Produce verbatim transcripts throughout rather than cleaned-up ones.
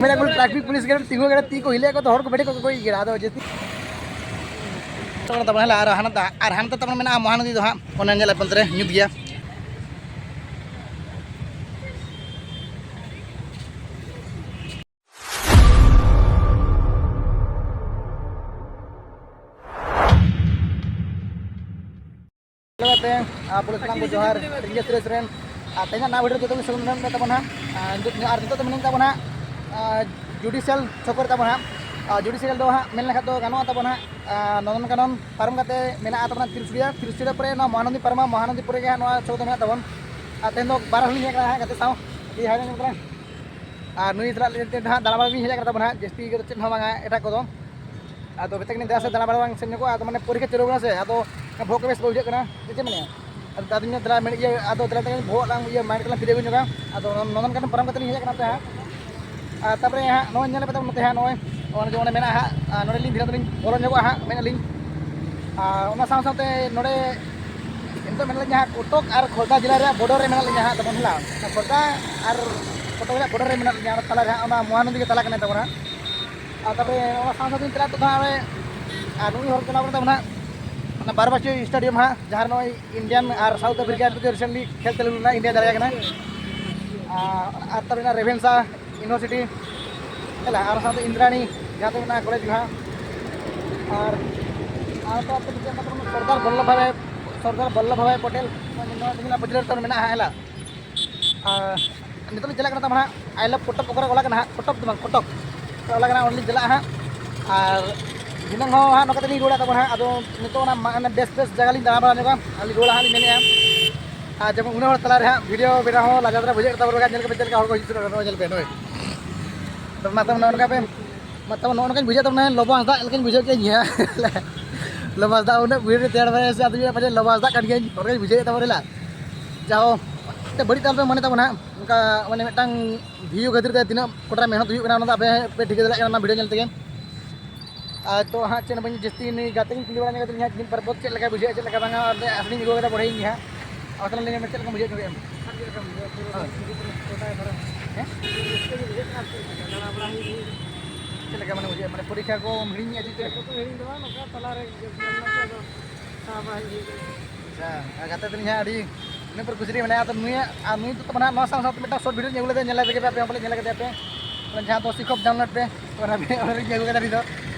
ᱢᱮᱱᱟ ᱠᱚ traffic police ᱜᱮ ᱛᱤᱸᱜᱩ ᱠᱟᱱᱟ, ᱛᱤ ᱠᱚ ᱦᱤᱞᱟᱹᱭᱮᱫ ᱠᱚ ᱛᱚ ᱦᱚᱲ ᱠᱚ ᱵᱮᱴᱮ ᱠᱚ ᱜᱚᱡ ᱠᱟᱱᱟ᱾ ᱟᱫᱚ ᱡᱟᱹᱥᱛᱤ ᱛᱟᱵᱚᱱ ᱟᱨ ᱦᱟᱱᱟ ᱫᱟ-, ᱟᱨ ᱦᱟᱱᱛᱮ ᱛᱟᱵᱚᱱ ᱢᱮᱱᱟᱜᱼᱟ ᱢᱚᱦᱟᱱᱚᱫᱤ ᱫᱚ ᱦᱟᱸᱜ, ᱚᱱᱟ ᱧᱮᱞ ᱟᱯᱮ ᱚᱱᱛᱮ ᱨᱮ ᱧᱩᱛ ᱜᱮᱭᱟ᱾ ᱦᱮᱞᱳ ᱜᱟᱛᱮ, ᱟᱨ ᱯᱩᱨᱟᱹ ᱥᱟᱱᱟᱢ ᱠᱚ ᱡᱚᱦᱟᱨ, ᱤᱧ ᱜᱮ ᱥᱩᱨᱮᱥ ᱥᱚᱨᱮᱱ᱾ ᱟᱨ ᱛᱮᱦᱮᱧᱟᱜ ᱱᱟᱣᱟ ᱵᱷᱤᱰᱤᱭᱳ ᱡᱚᱛᱚ ᱜᱮ ᱥᱟᱹᱜᱩᱱ ᱫᱟᱨᱟᱢ ᱢᱮ ᱛᱟᱵᱚᱱ ᱦᱟᱸᱜ᱾ ᱟᱨ ᱱᱤᱛᱚᱜ, ᱟᱨ ᱱᱤᱛᱚᱜ ᱫᱚ ᱢᱤᱱᱟᱹᱧ ᱛᱟᱵᱚᱱ ᱦᱟᱸᱜ, ᱟᱨ ᱡᱩᱰᱤᱥᱤᱭᱟᱞ ᱪᱷᱚᱠ ᱨᱮ ᱛᱟᱵᱚᱱ ᱦᱟᱸᱜ᱾ ᱟᱨ ᱡᱩᱰᱤᱥᱤᱭᱟᱞ ᱫᱚ ᱦᱟᱸᱜ ᱢᱮᱱ ᱞᱮᱠᱷᱟᱱ ᱫᱚ ᱜᱟᱱᱚᱜᱼᱟ ᱛᱟᱵᱚᱱ ᱦᱟᱸᱜ, ᱟᱨ ᱱᱚᱱᱫᱚᱱ ᱠᱟᱱᱚᱱ ᱯᱟᱨᱚᱢ ᱠᱟᱛᱮ ᱢᱮᱱᱟᱜᱼᱟ ᱛᱟᱵᱚᱱ ᱦᱟᱸᱜ ᱛᱤᱨᱤᱥᱩᱲᱤᱭᱟ, ᱛᱤᱨᱤᱥᱩᱲᱤᱭᱟ ᱯᱚᱨᱮ ᱱᱚᱣᱟ ᱢᱚᱦᱟᱱᱚᱫᱤ ᱯᱟᱨᱚᱢᱟ, ᱢᱚᱦᱟᱱᱚᱫᱤ ᱯᱚᱨᱮ ᱜᱮ ᱦᱟᱸᱜ ᱱᱚᱣᱟ ᱪᱷᱚᱠ ᱫᱚ ᱢᱮᱱᱟᱜ ᱛᱟᱵᱚᱱ᱾ ᱟᱨ ᱛᱮᱦᱮᱧ ᱫᱚ ᱵᱟᱨ ᱦᱚᱲ ᱞᱤᱧ ᱦᱮᱡ ᱟᱠᱟᱱᱟ ᱦᱟᱸᱜ ᱜᱟᱛᱮ ᱥᱟᱶ, ᱟᱹᱰᱤ ᱦᱟᱭ ᱧᱚᱜ ᱠᱟᱱᱟ᱾ ᱟᱨ ᱱᱩᱭ ᱥᱟᱞᱟᱜ ᱞᱟᱹᱜᱤᱫ ᱛᱮ ᱦᱟᱸᱜ ᱫᱟᱬᱟ ᱵᱟᱲᱟ ᱞᱤᱧ ᱦᱮᱡ ᱟᱠᱟᱱᱟ ᱛᱟᱵᱚᱱ ᱦᱟᱸᱜ, ᱡᱟᱹᱥᱛᱤ ᱠᱚᱫᱚ ᱪᱮᱫ ᱦᱚᱸ ᱵᱟᱝᱟ ᱮᱴᱟᱜ ᱠᱚᱫᱚ᱾ ᱟᱫᱚ ᱢᱮᱛᱟ ᱠᱟᱹᱱᱟᱹᱧ ᱫᱮᱞᱟ ᱥᱮ ᱫᱟᱬᱟ ᱵᱟᱲᱟ ᱵᱟᱝ ᱥᱮᱱ ᱧᱚᱜᱚᱜᱼᱟ, ᱟᱫᱚ ᱢᱟᱱᱮ ᱯᱚᱨᱤᱠᱠᱷᱟ ᱪᱟᱹᱞᱩ ᱠᱟᱱᱟ ᱥᱮ, ᱟᱫᱚ ᱵᱚᱦᱚᱜ ᱠᱚ ᱵᱮᱥ ᱵᱟᱝ ᱵᱩᱡᱷᱟᱹᱜ ᱠᱟᱱᱟ, ᱥᱮ ᱪᱮᱫ ᱢᱮᱱᱟ? ᱟᱫᱚ ᱟᱫᱚᱧ ᱫᱮᱞᱟ ᱢᱮᱱ ᱤᱭᱟᱹ, ᱟᱫᱚ ᱫᱮᱞᱟ ᱛᱮᱜᱮ ᱵᱚᱦᱚᱜ ᱞᱟᱝ ᱤᱭᱟᱹ ᱢᱟᱭᱤᱱᱰ ᱠᱚᱞᱟᱝ ᱯᱷᱨᱤ ᱧᱚᱜᱟ᱾ ᱟᱫᱚ ᱱᱚ-, ᱱᱚᱱᱫᱚᱱ ᱠᱟᱱᱚᱱ ᱯᱟᱨᱚᱢ ᱠᱟᱛᱮ ᱞᱤᱧ ᱦᱮᱡ ᱟᱠᱟᱱᱟ ᱛᱟᱦᱮᱸᱫ᱾ ᱟᱨ ᱛᱟᱨᱯᱚᱨᱮ ᱦᱟᱸᱜ ᱱᱚᱜᱼᱚᱭ ᱧᱮᱞ ᱯᱮ ᱛᱟᱵᱚᱱ ᱱᱚᱛᱮ ᱦᱟᱸᱜ ᱱᱚᱜᱼᱚᱭ, ᱱᱚᱜᱼᱚᱭ ᱡᱮ ᱚᱸᱰᱮ ᱢᱮᱱᱟᱜᱼᱟ ᱦᱟᱸᱜ, ᱟᱨ ᱱᱚᱸᱰᱮ ᱞᱤᱧ ᱫᱷᱤᱨᱮ ᱫᱷᱤᱨᱮ ᱞᱤᱧ ᱵᱚᱞᱚ ᱧᱚᱜᱚᱜᱼᱟ ᱦᱟᱸᱜ, ᱢᱮᱱ ᱟᱹᱞᱤᱧ᱾ ᱟᱨ ᱚᱱᱟ ᱥᱟᱶ ᱥᱟᱶᱛᱮ ᱱᱚᱸᱰᱮ ᱱᱤᱛᱚᱜ ᱢᱮᱱᱟᱜ ᱞᱤᱧᱟ ᱦᱟᱸᱜ ᱠᱚᱴᱚᱠ ᱟᱨ ᱠᱷᱳᱨᱫᱟ ᱡᱮᱞᱟ ᱨᱮᱭᱟᱜ ᱵᱚᱰᱟᱨ ᱨᱮ ᱢᱮᱱᱟᱜ ᱞᱤᱧᱟ ᱦᱟᱸᱜ ᱛᱟᱵᱚᱱ ᱦᱮᱸ᱾ ᱚᱱᱟ ᱠᱷᱳᱨᱫᱟ ᱟᱨ ᱠᱚᱴᱚᱠ ᱨᱮᱭᱟᱜ ᱵᱚᱰᱟᱨ ᱨᱮ ᱢᱮᱱᱟᱜ ᱞᱤᱧᱟ, ᱚᱱᱟ ᱛᱟᱞᱟ ᱨᱮ ᱦᱟᱸᱜ ᱚᱱᱟ ᱢᱚᱦᱟᱱᱚᱫᱤ ᱜᱮ ᱛᱟᱞᱟ ᱠᱟᱱᱟ ᱛᱟᱵᱚᱱ ᱦᱟᱸᱜ᱾ ᱟᱨ ᱛᱟᱨᱯᱚᱨᱮ ᱚᱱᱟ ᱥᱟᱶ ᱥᱟᱶᱛᱮᱧ ᱪᱟᱞᱟᱜ ᱛᱮ ᱫᱚ ᱦᱟᱸᱜ ᱱᱚᱜᱼᱚᱭ, ᱟᱨ ᱱᱩᱭ ᱦᱚᱲ ᱪᱟᱞᱟᱣ ᱠᱟᱱᱟ ᱛᱟᱵᱚᱱ ᱦᱟᱸᱜ ᱚᱱᱟ ᱵᱟᱨᱵᱟᱪᱤ ᱥᱴᱮᱰᱤᱭᱟᱢ ᱦᱟᱸᱜ, ᱡᱟᱦᱟᱸ ᱨᱮ ᱱᱚᱜᱼᱚᱭ ᱤᱱᱰᱤᱭᱟᱱ ᱟᱨ ᱥᱟᱣᱩᱛᱷ ᱟᱯᱷᱨᱤᱠᱟ ᱨᱮ ᱨᱤᱥᱮᱱᱴᱞᱤ ᱠᱷᱮᱞ ᱪᱟᱹᱞᱩ ᱞᱮᱱᱟ, ᱤᱱᱰᱤᱭᱟ ᱫᱟᱲᱮᱭᱟᱜ ᱠᱟᱱᱟ᱾ ᱟᱨ, ᱟᱨ ᱛᱟᱨᱯᱚᱨᱮ ᱢᱮᱱᱟᱜᱼᱟ ᱨᱮᱵᱷᱮᱱᱥᱟ ᱤᱭᱩᱱᱤᱵᱷᱟᱨᱥᱤᱴᱤ, ᱦᱮᱸ, ᱟᱨ ᱥᱟᱶᱛᱮ ᱤᱱᱫᱨᱟᱱᱤ, ᱡᱟᱦᱟᱸ ᱫᱚ ᱢᱮᱱᱟᱜᱼᱟ ᱠᱚᱞᱮᱡᱽ ᱜᱮ ᱦᱟᱸᱜ᱾ ᱟᱨ, ᱟᱨ ᱛᱟᱨᱯᱚᱨᱮ ᱪᱮᱫ ᱢᱮᱱᱟᱜ ᱛᱟᱵᱚᱱᱟ? ᱥᱚᱨᱫᱟᱨ ᱵᱚᱞᱞᱚᱵᱷ ᱵᱷᱟᱭ, ᱥᱚᱨᱫᱟᱨ ᱵᱚᱞᱞᱚᱵᱷ ᱵᱷᱟᱭ ᱯᱚᱴᱮᱞ, ᱱᱚᱣᱟ ᱛᱤᱱᱟᱹᱜ ᱯᱟᱹᱪᱷᱞᱟᱹ ᱨᱮ ᱛᱟᱵᱚᱱ ᱢᱮᱱᱟᱜᱼᱟ, ᱦᱮᱸ ᱞᱟ᱾ ᱟᱨ ᱱᱤᱛᱚᱜ ᱞᱤᱧ ᱪᱟᱞᱟᱜ ᱠᱟᱱᱟ ᱛᱟᱵᱚᱱ ᱦᱟᱸᱜ, I love ᱠᱚᱴᱚᱠ ᱚᱠᱟᱨᱮ ᱚᱞ ᱟᱠᱟᱱᱟ ᱦᱟᱸᱜ, ᱠᱚᱴᱚᱠ ᱫᱚ ᱵᱟᱝ, ᱠᱚᱴᱚᱠ ᱚᱞ ᱟᱠᱟᱱᱟ, ᱚᱸᱰᱮ ᱞᱤᱧ ᱪᱟᱞᱟᱜᱼᱟ ᱦᱟᱸᱜ᱾ ᱟᱨ ᱫᱷᱤᱱᱟᱹᱝ ᱦᱚᱸ ᱦᱟᱸᱜ ᱱᱚᱝᱠᱟ ᱛᱮᱞᱤᱧ ᱨᱩᱣᱟᱹᱲᱟ ᱛᱟᱵᱚᱱ ᱦᱟᱸᱜ᱾ ᱟᱫᱚ ᱱᱤᱛᱚᱜ ᱚᱱᱟ ᱢᱟ-, ᱚᱱᱟ ᱵᱮᱥ ᱵᱮᱥ ᱡᱟᱭᱜᱟ ᱞᱤᱧ ᱫᱟᱬᱟ ᱵᱟᱲᱟ ᱧᱚᱜᱟ ᱟᱨ ᱞᱤᱧ ᱨᱩᱣᱟᱹᱲᱟ ᱦᱟᱸᱜ ᱞᱤᱧ ᱢᱮᱱᱮᱫᱼᱟ᱾ ᱟᱨ ᱡᱮᱢᱚᱱ ᱩᱱᱟᱹᱜ ᱦᱚᱲ ᱛᱟᱞᱟ ᱨᱮ ᱦᱟᱸᱜ ᱵᱷᱤᱰᱤᱭᱳ ᱵᱮᱱᱟᱣ ᱦᱚᱸ ᱞᱟᱡᱟᱣ ᱫᱷᱟᱨᱟ ᱵᱩᱡᱷᱟᱹᱜ ᱠᱟᱱ ᱛᱟᱵᱚᱱᱟ, ᱧᱮᱞ ᱠᱟᱛᱮ ᱪᱮᱫ ᱞᱮᱠᱟ ᱦᱚᱲ ᱠᱚ ᱦᱤᱡᱩᱜ ᱥᱮᱱᱚᱜ ᱠᱟᱱᱟ, ᱱᱚᱜᱼᱚᱭ ᱧᱮᱞ ᱯᱮ ᱱᱚᱜᱼᱚᱭ᱾ ᱛᱚ ᱢᱟ ᱛᱚᱵᱮ ᱱᱚᱜᱼᱚ ᱱᱚᱝᱠᱟ ᱯᱮ, ᱢᱟ ᱛᱚᱵᱮ ᱱᱚᱜᱼᱚ ᱱᱚᱝᱠᱟᱧ ᱵᱩᱡᱷᱟᱹᱣ ᱛᱟᱵᱚᱱᱟ, ᱞᱚᱵᱚ ᱦᱟᱸᱥᱫᱟ ᱞᱮᱠᱟᱧ ᱵᱩᱡᱷᱟᱹᱣ ᱠᱮᱫ ᱤᱧ ᱦᱟᱸᱜ᱾ ᱞᱚᱵᱚ ᱦᱟᱸᱥᱫᱟ ᱩᱱᱟᱹᱜ ᱵᱷᱤᱲ ᱨᱮ ᱛᱮᱭᱟᱨ ᱵᱟᱲᱟᱭᱟ ᱥᱮ, ᱟᱫᱚ ᱯᱟᱪᱮᱫ ᱞᱚᱵᱚ ᱦᱟᱸᱥᱫᱟ ᱠᱟᱱ ᱜᱤᱭᱟᱹᱧ, ᱚᱱᱠᱟᱧ ᱵᱩᱡᱷᱟᱹᱣᱮᱫ ᱛᱟᱵᱚᱱᱟ ᱞᱟ᱾ ᱡᱟᱦᱳ, ᱛᱮ ᱵᱟᱹᱲᱤᱡ ᱫᱚ ᱟᱞᱚᱯᱮ ᱢᱚᱱᱮ ᱛᱟᱵᱚᱱᱟ ᱦᱟᱸᱜ, ᱚᱱᱠᱟ ᱢᱟᱱᱮ ᱢᱤᱫᱴᱟᱝ ᱵᱷᱤᱭᱩ ᱠᱷᱟᱹᱛᱤᱨ ᱛᱮ ᱛᱤᱱᱟᱹᱜ ᱠᱚᱴᱟ ᱢᱮᱦᱱᱚᱛ ᱦᱩᱭᱩᱜ ᱠᱟᱱᱟ, ᱚᱱᱟ ᱫᱚ ᱟᱯᱮ ᱯᱮ ᱴᱷᱤᱠᱟᱹ ᱫᱟᱲᱮᱭᱟᱜ ᱠᱟᱱᱟ ᱚᱱᱟ ᱵᱷᱤᱰᱤᱭᱳ ᱧᱮᱞ ᱛᱮᱜᱮ᱾ ᱟᱨ ᱛᱚ ᱦᱟᱸᱜ ᱪᱮᱫ ᱦᱚᱸ ᱵᱟᱹᱧ ᱡᱟᱹᱥᱛᱤ, ᱱᱩᱭ ᱜᱟᱛᱮ ᱜᱤᱧ ᱠᱩᱞᱤ ᱵᱟᱲᱟ ᱧᱚᱜ ᱠᱟᱫᱮᱭᱟ ᱦᱟᱸᱜ, ᱛᱤᱱ ᱯᱟᱨ ᱵᱚᱫ ᱪᱮᱫ ᱞᱮᱠᱟ ᱵᱩᱡᱷᱟᱹᱜᱼᱟ, ᱪᱮᱫ ᱞᱮᱠᱟ ᱵᱟᱝᱟ, ᱚᱸᱰᱮ ᱟᱥᱲᱤᱧ ᱟᱹᱜᱩ ᱠᱟᱫᱟ ᱵᱚᱲᱦᱮᱭᱤᱧ ᱦᱟᱸᱜ᱾ ᱟᱨ ᱛᱟᱦᱚᱞᱮ ᱞᱟᱹᱭ ᱢᱮ, ᱪᱮᱫ ᱞᱮᱠᱟᱢ ᱵᱩᱡᱷᱟᱹᱣ ᱧᱚᱜ ᱮᱫᱼᱟ? ᱦᱮᱸ? ᱪᱮᱫ ᱞᱮᱠᱟ ᱢᱟᱱᱮ ᱵᱩᱡᱷᱟᱹᱜᱼᱟ? ᱢᱟᱱᱮ ᱯᱚᱨᱤᱠᱠᱷᱟ ᱠᱚᱢ ᱦᱤᱲᱤᱧ ᱜᱮᱭᱟ ᱪᱮᱫ ᱪᱮᱫ? ᱯᱚᱨᱤᱠᱠᱷᱟ ᱠᱚᱫᱚ ᱦᱤᱲᱤᱧ ᱫᱚ ᱵᱟᱝ, ᱱᱚᱝᱠᱟ ᱛᱟᱞᱟᱨᱮ ᱜᱮᱯ ᱧᱟᱢ ᱞᱮᱱᱟ ᱥᱮ, ᱟᱫᱚ ᱥᱟᱦᱟ ᱵᱟᱲᱟ ᱦᱩᱭ ᱠᱟᱱᱟ᱾ ᱟᱪᱪᱷᱟ, ᱟᱨ ᱜᱟᱛᱮ ᱛᱟᱹᱞᱤᱧ ᱦᱟᱸᱜ ᱟᱹᱰᱤ ᱤᱱᱟᱹ ᱯᱚᱨ ᱠᱩᱥᱤ ᱨᱮ ᱢᱮᱱᱟᱭᱟ᱾ ᱟᱫᱚ ᱱᱩᱭᱟᱜ, ᱟᱨ ᱱᱩᱭ ᱫᱚ ᱛᱚ ᱱᱟᱦᱟᱜ ᱱᱚᱣᱟ ᱥᱟᱶ ᱥᱟᱶᱛᱮ ᱢᱤᱫᱴᱟᱝ ᱥᱚᱨᱴ ᱵᱷᱤᱰᱤᱭᱳ ᱞᱤᱧ ᱟᱹᱜᱩ ᱞᱮᱫᱟ, ᱧᱮᱞ ᱞᱮᱫ ᱜᱮᱭᱟ ᱯᱮ ᱟᱯᱮ ᱦᱚᱸ ᱯᱟᱞᱮ, ᱧᱮᱞ ᱠᱟᱫᱮᱭᱟ ᱯᱮ, ᱚᱱᱟ ᱡᱟᱦᱟᱸ ᱫᱚ ᱥᱤᱠᱷᱚᱠ ᱡᱟᱱᱞᱟᱴ ᱯᱮ, ᱚᱱᱟ ᱵᱷᱤᱰᱤᱭᱳ ᱚᱸᱰᱮ ᱞᱤᱧ ᱟᱹᱜᱩ ᱠᱟᱫᱟ ᱱᱩᱭ ᱫᱚ᱾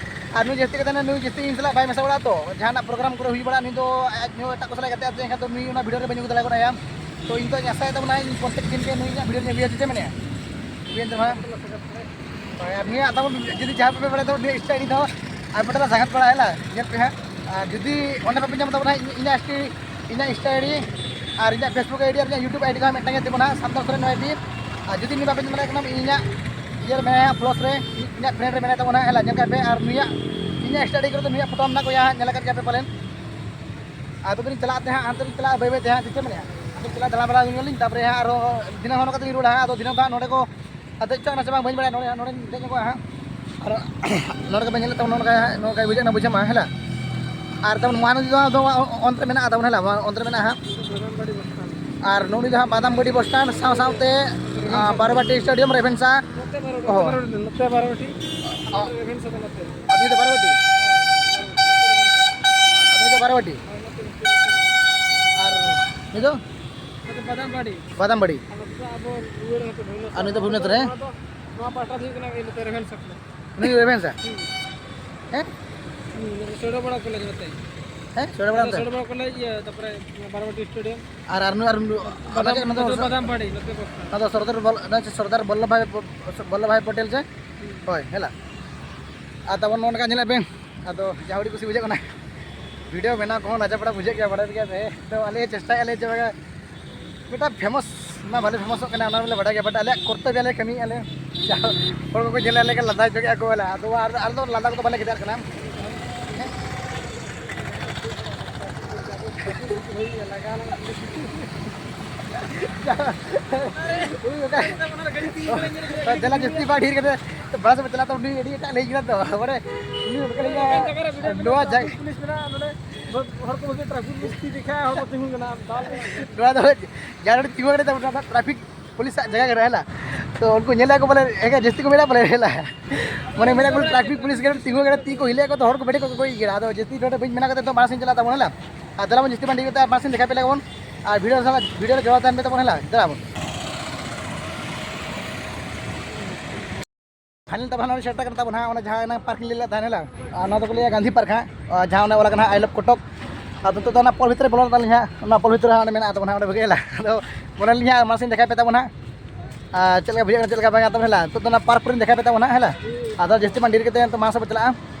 ᱟᱨ ᱱᱩᱭ ᱡᱟᱹᱥᱛᱤ ᱠᱟᱛᱮ ᱱᱩᱭ ᱡᱟᱹᱥᱛᱤ ᱤᱧ ᱥᱟᱞᱟᱜ ᱵᱟᱭ ᱢᱮᱥᱟ ᱵᱟᱲᱟᱜᱼᱟ ᱛᱚ, ᱡᱟᱦᱟᱱᱟᱜ ᱯᱨᱳᱜᱨᱟᱢ ᱠᱚᱨᱮ ᱦᱩᱭ ᱵᱟᱲᱟᱜᱼᱟ, ᱱᱩᱭ ᱫᱚ ᱟᱡ ᱦᱚᱸ ᱮᱴᱟᱜ ᱠᱚ ᱥᱟᱞᱟᱜ ᱜᱟᱛᱮᱜᱼᱟ, ᱮᱱᱠᱷᱟᱱ ᱫᱚ ᱱᱩᱭ ᱚᱱᱟ ᱵᱷᱤᱰᱤᱭᱳ ᱨᱮ ᱵᱟᱹᱧ ᱟᱹᱜᱩ ᱫᱟᱲᱮ ᱜᱚᱫ ᱟᱭᱟ᱾ ᱛᱚ ᱤᱧ ᱫᱚᱧ ᱟᱥᱟᱭᱮᱫᱟ ᱵᱚᱱᱟ ᱤᱧ ᱯᱨᱚᱛᱮᱠ ᱫᱤᱱ ᱜᱮ ᱱᱩᱭ ᱤᱧᱟᱹᱜ ᱵᱷᱤᱰᱤᱭᱳ ᱧᱮᱞ ᱦᱩᱭᱩᱜᱼᱟ, ᱪᱮᱫ ᱮᱢ ᱢᱮᱱᱮᱫᱼᱟ? ᱦᱩᱭᱮᱱ ᱛᱟᱢᱟ᱾ ᱦᱳᱭ, ᱟᱨ ᱱᱩᱭᱟᱜ ᱛᱟᱵᱚᱱ ᱡᱩᱫᱤ ᱡᱟᱦᱟᱸ ᱯᱮ ᱵᱟᱲᱟᱭ ᱛᱟᱵᱚᱱ, ᱱᱩᱭᱟᱜ ᱤᱱᱥᱴᱟ ᱟᱭᱰᱤ ᱫᱚ ᱟᱨ ᱢᱤᱫᱴᱟᱝ ᱞᱮ ᱥᱟᱸᱜᱟᱛ ᱵᱟᱲᱟ ᱦᱮᱞᱟ, ᱧᱮᱞ ᱯᱮ ᱦᱟᱸᱜ᱾ ᱟᱨ ᱡᱩᱫᱤ ᱚᱸᱰᱮ ᱵᱟᱯᱮ ᱧᱟᱢ ᱛᱟᱵᱚᱱᱟ, ᱤᱧ, ᱤᱧᱟᱹᱜ ᱤᱱᱥᱴᱟ, ᱤᱧᱟᱹᱜ ᱤᱱᱥᱴᱟ ᱟᱭᱰᱤ ᱟᱨ ᱤᱧᱟᱹᱜ ᱯᱷᱮᱥᱵᱩᱠ ᱟᱭᱰᱤ ᱟᱨ ᱤᱧᱟᱹᱜ ᱭᱩᱴᱩᱵᱽ ᱟᱭᱰᱤ ᱫᱚ ᱦᱟᱸᱜ ᱢᱤᱫᱴᱟᱝ ᱜᱮ ᱛᱟᱵᱚᱱᱟ, ᱥᱟᱱᱛᱟᱲ ᱥᱚᱨᱮᱱ ᱱᱚᱭ ᱵᱤ᱾ ᱟᱨ ᱡᱩᱫᱤ ᱱᱩᱭ ᱵᱟᱯᱮ ᱧᱟᱢ ᱫᱟᱲᱮᱭᱟᱜ ᱠᱟᱱᱟ, ᱤᱧᱟᱹᱜ ᱤᱭᱟᱹ ᱨᱮ ᱢᱮᱱᱟᱭᱟ, ᱯᱞᱟᱥ ᱨᱮ, ᱤᱧᱟᱹᱜ ᱯᱷᱨᱮᱱᱰ ᱨᱮ ᱢᱮᱱᱟᱭ ᱛᱟᱵᱚᱱᱟ ᱦᱮᱞᱟ, ᱧᱮᱞ ᱠᱟᱜ ᱯᱮ᱾ ᱟᱨ ᱱᱩᱭᱟᱜ, ᱤᱧᱟᱹᱜ ᱤᱱᱥᱴᱟ ᱟᱭᱰᱤ ᱠᱚᱨᱮ ᱫᱚ ᱱᱩᱭᱟᱜ ᱯᱷᱳᱴᱳ ᱢᱮᱱᱟᱜ ᱠᱚ ᱜᱮᱭᱟ ᱦᱟᱸᱜ, ᱧᱮᱞ ᱟᱠᱟᱫ ᱜᱮᱭᱟ ᱯᱮ ᱯᱟᱞᱮᱱ᱾ ᱟᱫᱚ ᱵᱤᱱ ᱪᱟᱞᱟᱜ ᱛᱮ ᱦᱟᱸᱜ, ᱦᱟᱱᱛᱮ ᱵᱤᱱ ᱪᱟᱞᱟᱜᱼᱟ ᱵᱟᱹᱭ ᱵᱟᱹᱭ ᱛᱮ ᱦᱟᱸᱜ, ᱪᱮᱫ ᱪᱮ ᱢᱮᱱᱮᱫᱼᱟ? ᱦᱟᱱᱛᱮ ᱵᱤᱱ ᱪᱟᱞᱟᱜᱼᱟ, ᱫᱟᱬᱟ ᱵᱟᱲᱟ ᱧᱚᱜ ᱟᱹᱞᱤᱧ, ᱛᱟᱨᱯᱚᱨᱮ ᱦᱟᱸᱜ ᱟᱨᱚ ᱫᱷᱤᱱᱟᱹᱝ ᱦᱚᱸ ᱱᱚᱝᱠᱟ ᱛᱮᱞᱤᱧ ᱨᱩᱣᱟᱹᱲᱟ ᱦᱟᱸᱜ᱾ ᱟᱫᱚ ᱫᱷᱤᱱᱟᱹᱝ ᱫᱚ ᱦᱟᱸᱜ ᱱᱚᱰᱮ ᱠᱚ ᱟᱨ ᱫᱮᱡ ᱦᱚᱪᱚ ᱠᱟᱱᱟ ᱥᱮ ᱵᱟᱝ ᱵᱟᱹᱧ ᱵᱟᱲᱟᱭᱟ, ᱱᱚᱰᱮ, ᱱᱚᱰᱮᱧ ᱫᱮᱡ ᱧᱚᱜᱚᱜᱼᱟ ᱦᱟᱸᱜ᱾ ᱟᱨ ᱱᱚᱰᱮ ᱜᱮᱯᱮ ᱧᱮᱞᱮᱫ ᱛᱟᱵᱚᱱᱟ, ᱱᱚᱝᱠᱟ ᱦᱟᱸᱜ, ᱱᱚᱝᱠᱟ ᱵᱩᱡᱷᱟᱹᱜ ᱠᱟᱱᱟ, ᱵᱩᱡᱷᱟᱹᱣ ᱢᱟ ᱦᱮᱸ᱾ ᱟᱨ ᱛᱟᱵᱚᱱ ᱢᱚᱦᱟᱱᱚᱫᱤ ᱫᱚ ᱟᱫᱚ ᱚᱱᱛᱮ ᱨᱮ ᱢᱮᱱᱟᱜᱼᱟ ᱛᱟᱵᱚᱱ ᱦᱮᱸ, ᱚᱱᱛᱮ ᱨᱮ ᱢᱮᱱᱟᱜᱼᱟ ᱦᱟᱸᱜ᱾ ᱵᱟᱫᱟᱢᱵᱟᱲᱤ ᱵᱟᱥ ᱥᱴᱮᱱᱰ᱾ ᱟᱨ ᱱᱚᱰᱮ ᱫᱚ ᱦᱟᱸᱜ ᱵᱟᱫᱟᱢᱵᱟᱲᱤ ᱵᱟᱥ ᱥᱴᱮᱱᱰ ᱥᱟᱶ ᱥᱟᱶᱛᱮ, ᱟᱨ, ᱵᱟᱨᱚᱵᱟᱴᱤ ᱥᱴᱮᱰᱤᱭᱟᱢ ᱨᱮᱵᱷᱮᱱᱥᱟ᱾ ᱱᱚᱛᱮ ᱵᱟᱨᱚᱵᱟᱴᱤ, ᱚ᱾ ᱱᱚᱛᱮ ᱵᱟᱨᱚᱵᱟᱴᱤ, ᱱᱚᱛᱮ ᱵᱟᱨᱚᱵᱟᱴᱤ᱾ ᱚ᱾ ᱟᱨ ᱨᱮᱵᱷᱮᱱᱥᱟ ᱫᱚ ᱱᱚᱛᱮ᱾ ᱟᱨ ᱱᱚᱛᱮ ᱨᱮᱵᱷᱮᱱᱥᱟ᱾ ᱟᱨ ᱱᱩᱭ ᱫᱚ ᱵᱟᱨᱚᱵᱟᱴᱤ᱾ ᱦᱳᱭ, ᱱᱚᱛᱮ, ᱱᱚᱛᱮ, ᱱᱚᱛᱮ᱾ ᱟᱨ ᱱᱩᱭ ᱫᱚ? ᱱᱚᱛᱮ ᱵᱟᱫᱟᱢᱵᱟᱲᱤ᱾ ᱵᱟᱫᱟᱢᱵᱟᱲᱤ᱾ ᱟᱨ ᱱᱚᱛᱮ ᱫᱚ ᱟᱵᱚ ᱨᱩᱣᱟᱹᱲ ᱱᱚᱛᱮ ᱵᱷᱩᱵᱽᱱᱮᱥᱚᱨ᱾ ᱟᱨ ᱱᱩᱭ ᱫᱚ ᱵᱷᱩᱵᱽᱱᱮᱥᱚᱨ ᱨᱮ? ᱱᱚᱣᱟ ᱫᱚ, ᱱᱚᱣᱟ ᱯᱟᱦᱴᱟ ᱫᱚ ᱦᱩᱭᱩᱜ ᱠᱟᱱᱟ ᱱᱚᱛᱮ ᱨᱮᱵᱷᱮᱱᱥᱟ ᱠᱟᱱᱟ᱾ ᱩᱱᱤ ᱫᱚ ᱨᱮᱵᱷᱮᱱᱥᱟ? ᱦᱩᱸ᱾ ᱦᱮᱸ? ᱦᱩᱸ, ᱥᱚᱲᱮᱵᱟᱲᱟ ᱠᱚᱞᱮᱡᱽ ᱱᱚᱛᱮ᱾ ᱦᱮᱸ? ᱥᱚᱲᱮᱵᱟᱲᱟ ᱱᱚᱛᱮ? ᱥᱚᱲᱮᱵᱟᱲᱟ ᱠᱚᱞᱮᱡᱽ, ᱤᱭᱟᱹ, ᱛᱟᱯᱚᱨᱮ ᱵᱟᱨᱚᱵᱟᱴᱤ ᱥᱴᱮᱰᱤᱭᱟᱢ᱾ ᱟᱨ, ᱟᱨ ᱱᱩᱭ, ᱟᱨ ᱱᱩᱭ, ᱵᱟᱫᱟᱢ, ᱚᱱᱟ ᱪᱮᱫ, ᱱᱚᱣᱟ ᱫᱚ ᱱᱚᱛᱮ ᱫᱚ ᱵᱟᱫᱟᱢ ᱵᱟᱲᱤ, ᱱᱚᱛᱮ ᱵᱚᱥᱛᱟ᱾ ᱱᱚᱣᱟ ᱫᱚ ᱥᱚᱨᱫᱟᱨ ᱵᱚᱞ-, ᱱᱚᱣᱟ ᱪᱮᱫ ᱥᱚᱨᱫᱟᱨ ᱵᱚᱞᱞᱚᱵᱷ ᱵᱷᱟᱭ ᱯᱚ-, ᱵᱚᱞᱞᱚᱵᱷ ᱵᱷᱟᱭ ᱯᱚᱴᱮᱞ ᱪᱮ? ᱦᱩᱸ᱾ ᱦᱳᱭ, ᱦᱮᱞᱟ᱾ ᱟᱨ ᱛᱟᱵᱚᱱ ᱱᱚᱜᱼᱚ ᱱᱚᱝᱠᱟ ᱧᱮᱞᱮᱫ ᱵᱮᱱ, ᱟᱫᱚ ᱡᱟ ᱦᱩᱰᱤ ᱠᱩᱥᱤ ᱵᱩᱡᱷᱟᱹᱜ ᱠᱟᱱᱟ᱾ ᱵᱷᱤᱰᱤᱭᱳ ᱵᱮᱱᱟᱣ ᱠᱚᱦᱚᱸ ᱞᱟᱡᱟ ᱯᱟᱲᱟ ᱵᱩᱡᱷᱟᱹᱜ ᱜᱮᱭᱟ, ᱵᱟᱲᱟᱭ ᱜᱮᱭᱟ ᱯᱮ᱾ ᱛᱚ ᱟᱞᱮ ᱪᱮᱥᱴᱟᱭᱮᱫᱼᱟ ᱞᱮ ᱡᱮ ᱵᱟᱝᱟ ᱢᱤᱫᱴᱟᱝ ᱯᱷᱮᱢᱟᱥ ᱢᱟ ᱵᱷᱟᱞᱮ ᱯᱷᱮᱢᱟᱥᱚᱜ ᱠᱟᱱᱟ, ᱚᱱᱟ ᱢᱟᱞᱮ ᱵᱟᱰᱟᱭ ᱜᱮᱭᱟ, but ᱟᱞᱮᱭᱟᱜ ᱠᱚᱨᱛᱚᱵᱽᱵᱚ ᱟᱞᱮ ᱠᱟᱹᱢᱤᱭᱮᱫᱼᱟ ᱞᱮ᱾ ᱡᱟᱦᱟᱸ ᱦᱚᱲ ᱠᱚᱠᱚ ᱧᱮᱞᱟ, ᱟᱞᱮ ᱜᱮ ᱞᱟᱸᱫᱟ ᱦᱚᱪᱚ ᱠᱮᱫᱼᱟ ᱠᱚ ᱵᱚᱞᱮ, ᱟᱫᱚ ᱟᱨ, ᱟᱨ ᱫᱚ ᱞᱟᱸᱫᱟ ᱠᱚᱫᱚ ᱵᱟᱞᱮ ᱜᱮᱫᱟᱜ ᱠᱟᱱᱟ᱾ ᱡᱟᱦᱟᱸ, ᱩᱱᱤ ᱚᱱᱠᱟ, ᱫᱮᱞᱟ ᱡᱟᱹᱥᱛᱤ ᱵᱟᱝ ᱰᱷᱮᱨ ᱠᱟᱛᱮ, ᱛᱚ ᱵᱟᱥ ᱨᱮ ᱪᱟᱞᱟᱜ ᱛᱚ ᱩᱱᱤ ᱟᱹᱰᱤ ᱮᱴᱟᱜ ᱞᱟᱹᱭ ᱠᱮᱫᱟ ᱛᱚ, ᱢᱟᱱᱮ ᱩᱱᱤ ᱚᱱᱠᱟ ᱞᱟᱹᱭ ᱠᱮᱫᱟ, ᱱᱚᱣᱟ ᱡᱟᱭ-, ᱯᱩᱞᱤᱥ ᱢᱮᱱᱟᱜᱼᱟ ᱱᱚᱰᱮ, ᱦᱚᱲ ᱠᱚ ᱵᱟᱹᱜᱤ ᱴᱨᱟᱯᱷᱤᱠ ᱯᱩᱞᱤᱥ ᱛᱤ ᱫᱮᱠᱷᱟ, ᱦᱚᱲ ᱠᱚ ᱛᱤᱸᱜᱩᱱ ᱠᱟᱱᱟ, ᱫᱟᱞ᱾ ᱱᱚᱣᱟ ᱫᱚ ᱡᱟᱦᱟᱸ ᱱᱚᱰᱮ ᱛᱤᱸᱜᱩ ᱠᱟᱱᱟ, ᱚᱱᱟ ᱴᱨᱟᱯᱷᱤᱠ ᱯᱩᱞᱤᱥᱟᱜ ᱡᱟᱭᱜᱟ ᱠᱟᱱᱟ, ᱦᱮᱸ ᱞᱟ? ᱛᱚ ᱩᱱᱠᱩ ᱧᱮᱞᱮᱫ ᱠᱚ ᱵᱚᱞᱮ ᱮᱠᱟ ᱡᱟᱹᱥᱛᱤ ᱠᱚ ᱢᱮᱱᱟ ᱵᱚᱞᱮ ᱦᱮᱞᱟ᱾ ᱢᱟᱱᱮ ᱢᱮᱱᱟ ᱠᱚ ᱴᱨᱟᱯᱷᱤᱠ ᱯᱩᱞᱤᱥ ᱜᱮ ᱛᱤᱸᱜᱩ ᱠᱟᱱᱟ, ᱛᱤ ᱠᱚ ᱦᱤᱞᱟᱹᱭᱮᱫ ᱠᱚ, ᱛᱚ ᱦᱚᱲ ᱠᱚ ᱵᱮᱴᱷᱮ ᱠᱚ ᱜᱚᱡ ᱠᱟᱱᱟ᱾ ᱟᱫᱚ ᱡᱟᱹᱥᱛᱤ ᱱᱚᱰᱮ ᱵᱟᱹᱧ ᱢᱮᱱᱟ ᱠᱟᱛᱮ ᱫᱚ ᱢᱟᱲᱟᱝ ᱥᱮᱫ ᱪᱟᱞᱟᱜ ᱛᱟᱵᱚᱱ ᱦᱮᱞᱟ᱾ ᱟᱨ ᱫᱮᱞᱟ ᱵᱚᱱ ᱡᱟᱹᱥᱛᱤ ᱵᱟᱝ ᱰᱷᱮᱨ ᱠᱟᱛᱮ ᱢᱟᱲᱟᱝ ᱥᱮᱫ ᱫᱮᱠᱷᱟᱣ ᱯᱮ ᱞᱟᱜᱟᱵᱚᱱ᱾ ᱟᱨ ᱵᱷᱤᱰᱤᱭᱳ ᱥᱟᱞᱟᱜ ᱵᱷᱤᱰᱤᱭᱳ ᱨᱮ ᱡᱚᱲᱟᱣ ᱛᱟᱦᱮᱱ ᱯᱮ ᱛᱟᱵᱚᱱ ᱦᱮᱞᱟ, ᱫᱮᱞᱟ ᱵᱚᱱ᱾ ᱯᱷᱟᱭᱱᱟᱞ ᱛᱟᱵᱚᱱ ᱦᱟᱸᱜ ᱱᱚᱰᱮ ᱥᱮᱴᱮᱨ ᱠᱟᱱᱟ ᱛᱟᱵᱚᱱ ᱦᱟᱸᱜ, ᱚᱱᱟ ᱡᱟᱦᱟᱸ ᱮᱱᱟᱝ ᱯᱟᱨᱠ ᱞᱟᱹᱭ ᱞᱮᱫ ᱛᱟᱦᱮᱱ ᱦᱮᱞᱟ, ᱟᱨ ᱱᱚᱣᱟ ᱫᱚᱠᱚ ᱞᱟᱹᱭᱟ ᱜᱟᱱᱫᱷᱤ ᱯᱟᱨᱠ ᱦᱟᱸᱜ, ᱟᱨ ᱡᱟᱦᱟᱸ ᱚᱱᱮ ᱚᱞ ᱠᱟᱱᱟ ᱦᱟᱸᱜ "I love ᱠᱚᱴᱚᱠ". ᱟᱫᱚ ᱱᱤᱛᱚᱜ ᱫᱚ ᱚᱱᱟ ᱯᱳᱞ ᱵᱷᱤᱛᱨᱤ ᱨᱮ ᱵᱚᱞᱚ ᱠᱟᱱᱟᱞᱤᱧ ᱦᱟᱸᱜ, ᱚᱱᱟ ᱯᱳᱞ ᱵᱷᱤᱛᱨᱤ ᱨᱮ ᱦᱟᱸᱜ ᱚᱸᱰᱮ ᱢᱮᱱᱟᱜᱼᱟ ᱛᱟᱵᱚᱱ ᱦᱟᱸᱜ, ᱚᱸᱰᱮ ᱵᱷᱟᱜᱮ ᱦᱮᱞᱟ᱾ ᱟᱫᱚ ᱢᱚᱱᱮ ᱞᱤᱧ ᱦᱟᱸᱜ ᱢᱟᱲᱟᱝ ᱥᱮᱫ ᱫᱮᱠᱷᱟᱣ ᱯᱮ ᱛᱟᱵᱚᱱ ᱦᱟᱸᱜ᱾ ᱟᱨ ᱪᱮᱫ ᱞᱮᱠᱟ ᱵᱩᱡᱷᱟᱹᱜ ᱠᱟᱱᱟ, ᱪᱮᱫ ᱞᱮᱠᱟ ᱵᱟᱝ ᱛᱟᱵᱚᱱ ᱦᱮᱞᱟ, ᱱᱤᱛᱚᱜ ᱫᱚ ᱚᱱᱟ ᱯᱟᱨᱠ ᱠᱚᱨᱮᱧ ᱫᱮᱠᱷᱟᱣ ᱯᱮ ᱛᱟᱵᱚᱱ ᱦᱟᱸᱜ ᱦᱮᱞᱟ᱾ ᱟᱫᱚ ᱡᱟᱹᱥᱛᱤ ᱵᱟᱝ ᱰᱮᱨᱤ ᱠᱟᱛᱮ ᱱᱤᱛᱚᱜ ᱢᱟᱲᱟᱝ ᱥᱮᱫ ᱵᱚ ᱪᱟᱞᱟᱜᱼᱟ᱾